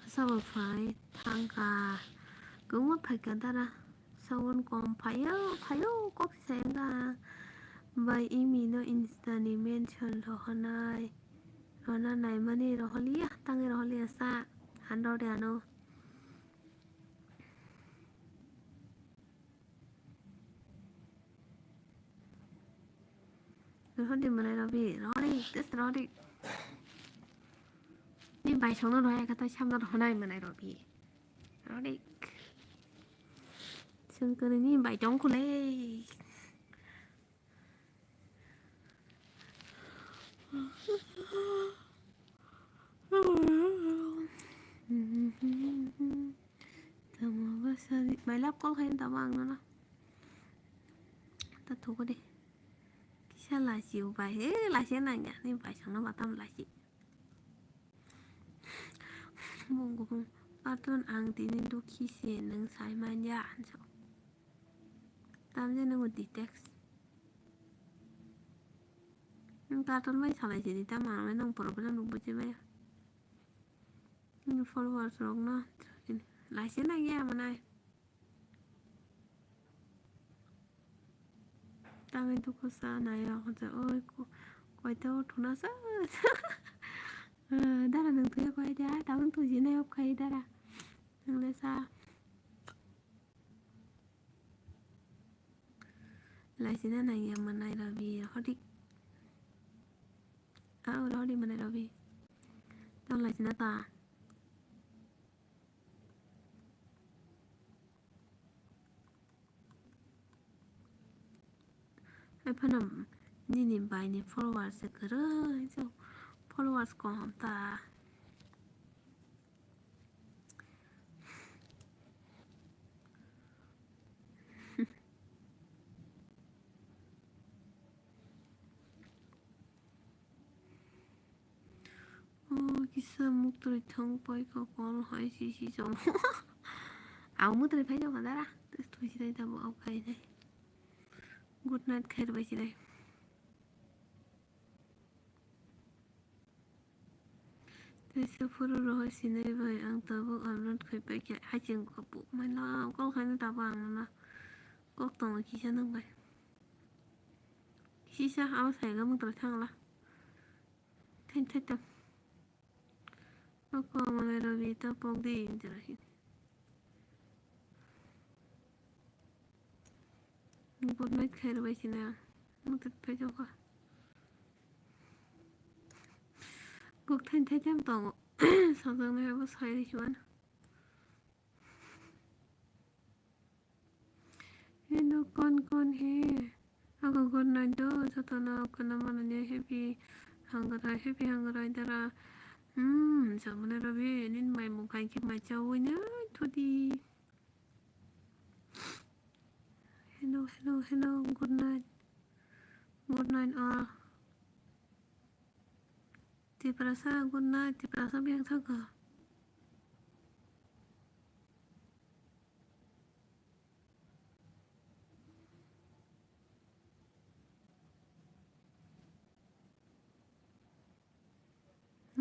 Sabo sabo phai thangkha. Kwbangma phaikha dara. Sound kom phaio, phaio kok se wngkha. Bai imi no Insta ni mention rohonai. Rohona naimani roholiya, tangwi roholiya sa. Handor de ano. Rohor di manai Robi, rohor di, just rohor di. Ni bai songno rohai kata samno rohonai manai Robi. Rohor di. Sengkari ni bai tong kulai. Tamo bwsa di, my love call khaina tamo ang nono. Ta thugo de. Kisa lachi o bai, he lachi nangya, ni bai songno batam lachi. Mung bukung, cartoon ang tini dukhi se nwng sai manya, hinso. Tamje nwngo di text. Nwng cartoon bai salai sidi tamo ang nwng problem rok buji maya. Nwng followers rok no. Laisi nangya manai. Tangwi duku sa naya hoja oi ko-, koita o thuna sa. Ah, dara nang tuya koi da, tabang tuji nai op khai dara. Nang le sa. Laisina nangya manai Rabi, hodik. Ah, ura hodik manai Rabi. Tang laisina ta. Hai phano nini bai ni followers se kwrwi, so followers kom ta. O kisa muktwi thang pai kha kol hai si si chong. Au muktwi phai jong dara. Tes thoi si dai tabo au khai dai. Good night khair bai si dai. Teisa phuru rohor sinai bai ang tabuk upload khai pai khe haching kok bu mai na kol khai na tabuk ang na kok tongo kisa nang bai. Kisa abo sai ga muktwi thang la. Thank you. Oko mane Rabi ta pok di jera hin. Good night khair bai sina. Muktwi phai jokha. Kok thain thai tam tongo. Sajak nai abo sai ri chuan. Hello, kon kon he? Ako good night do, jotono kana manani happy hangrai, happy hangrai dara. Hmm, jamuna Rabi, nin mai mung khai khe mai chawi na thudi. Hello, hello, hello, good night. Good night all. Tiprasa, good night, Tiprasa biyang thangkha.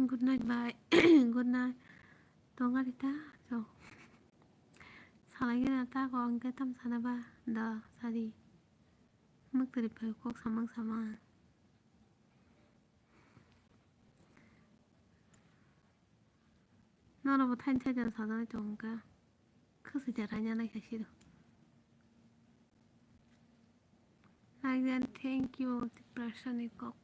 Good night, bye. Good night. Tongari ta, so. Salai gana ta ko angke tam sana ba, da, sari. Muktwi phai kok samang samang. Norok bo thaini thaichano sajagwi tongo kha. Khwswi da raina naikha siro. Again, thank you, Tiprasani kok.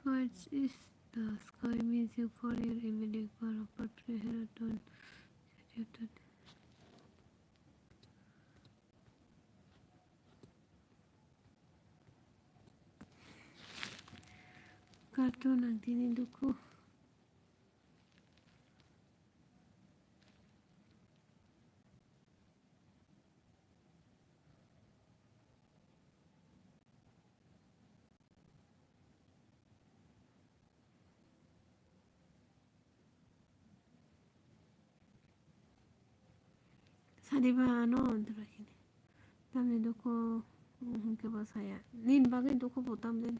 Gods is the sky music for your evening for a portrait here done. Cartoon ang tini dukhu. Sadi ba ano antara kini. Tamni dukhu, hwnkhe bo saya. Nini bagwi dukhu bo tamjani.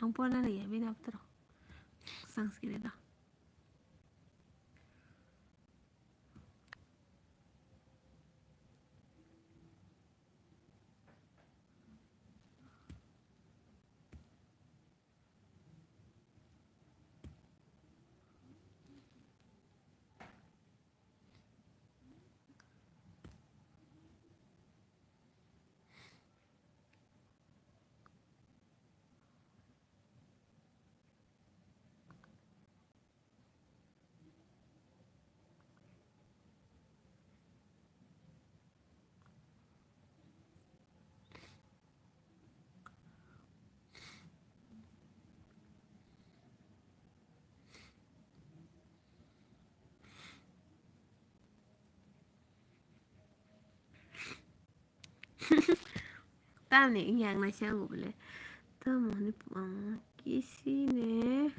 Ang porna liya bini apotro. Sanskrit da. Tamni wngya ang naising ango bole. Tamo hwnwi, um, kisi ne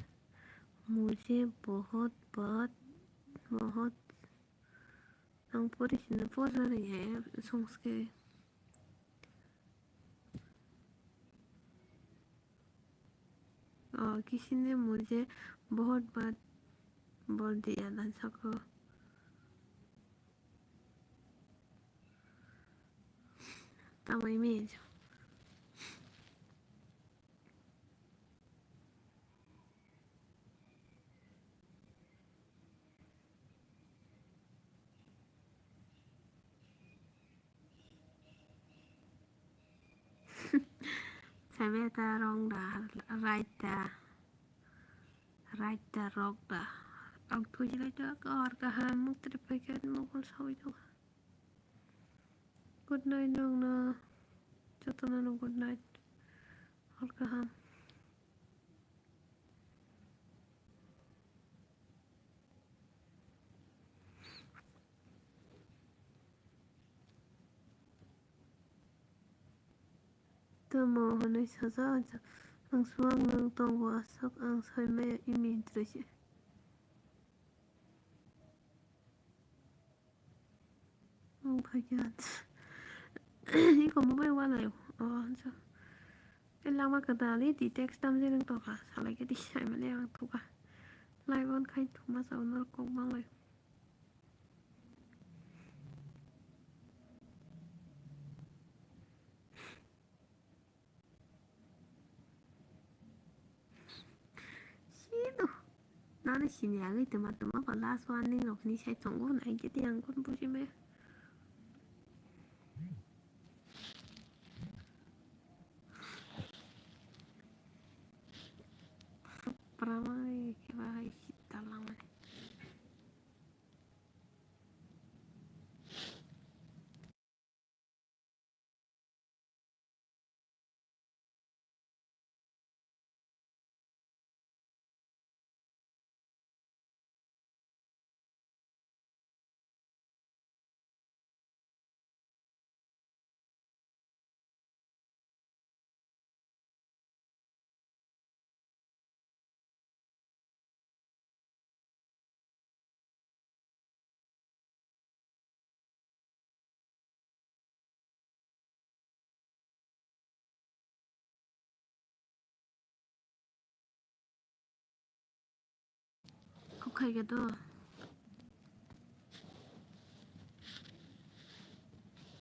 mujhe bahut baat, bahut, ang pori sina pori rani hai songske. Oh, kisi ne mujhe bahut baat bol diya, dan sako. Tamo imi. Sabe ta rong da, right da, right da, rok da. Ang thuji lai da, kor kaham, mukti pai ka, mukol sawi da. Good night, nongno. Jotono no good night. Hor kaham. Tamo hwnwi sajak, ang suang nwng tongo, aswk ang soi maya imi dress. Ang phaikha. Iko mobile wanayo. Oh, hansa. E lama kwtal e di text tamjak nang tongkha. Salai khe di saimani ang thukha. Live on khai thuma sa norok kok banglai. Sino. Nani sini agwi tuma tuma ba last warning rok ni sai tongo nai khe tei ang kon buji maya. Pramai khe ba hai sita langmani. Kok khai khe to.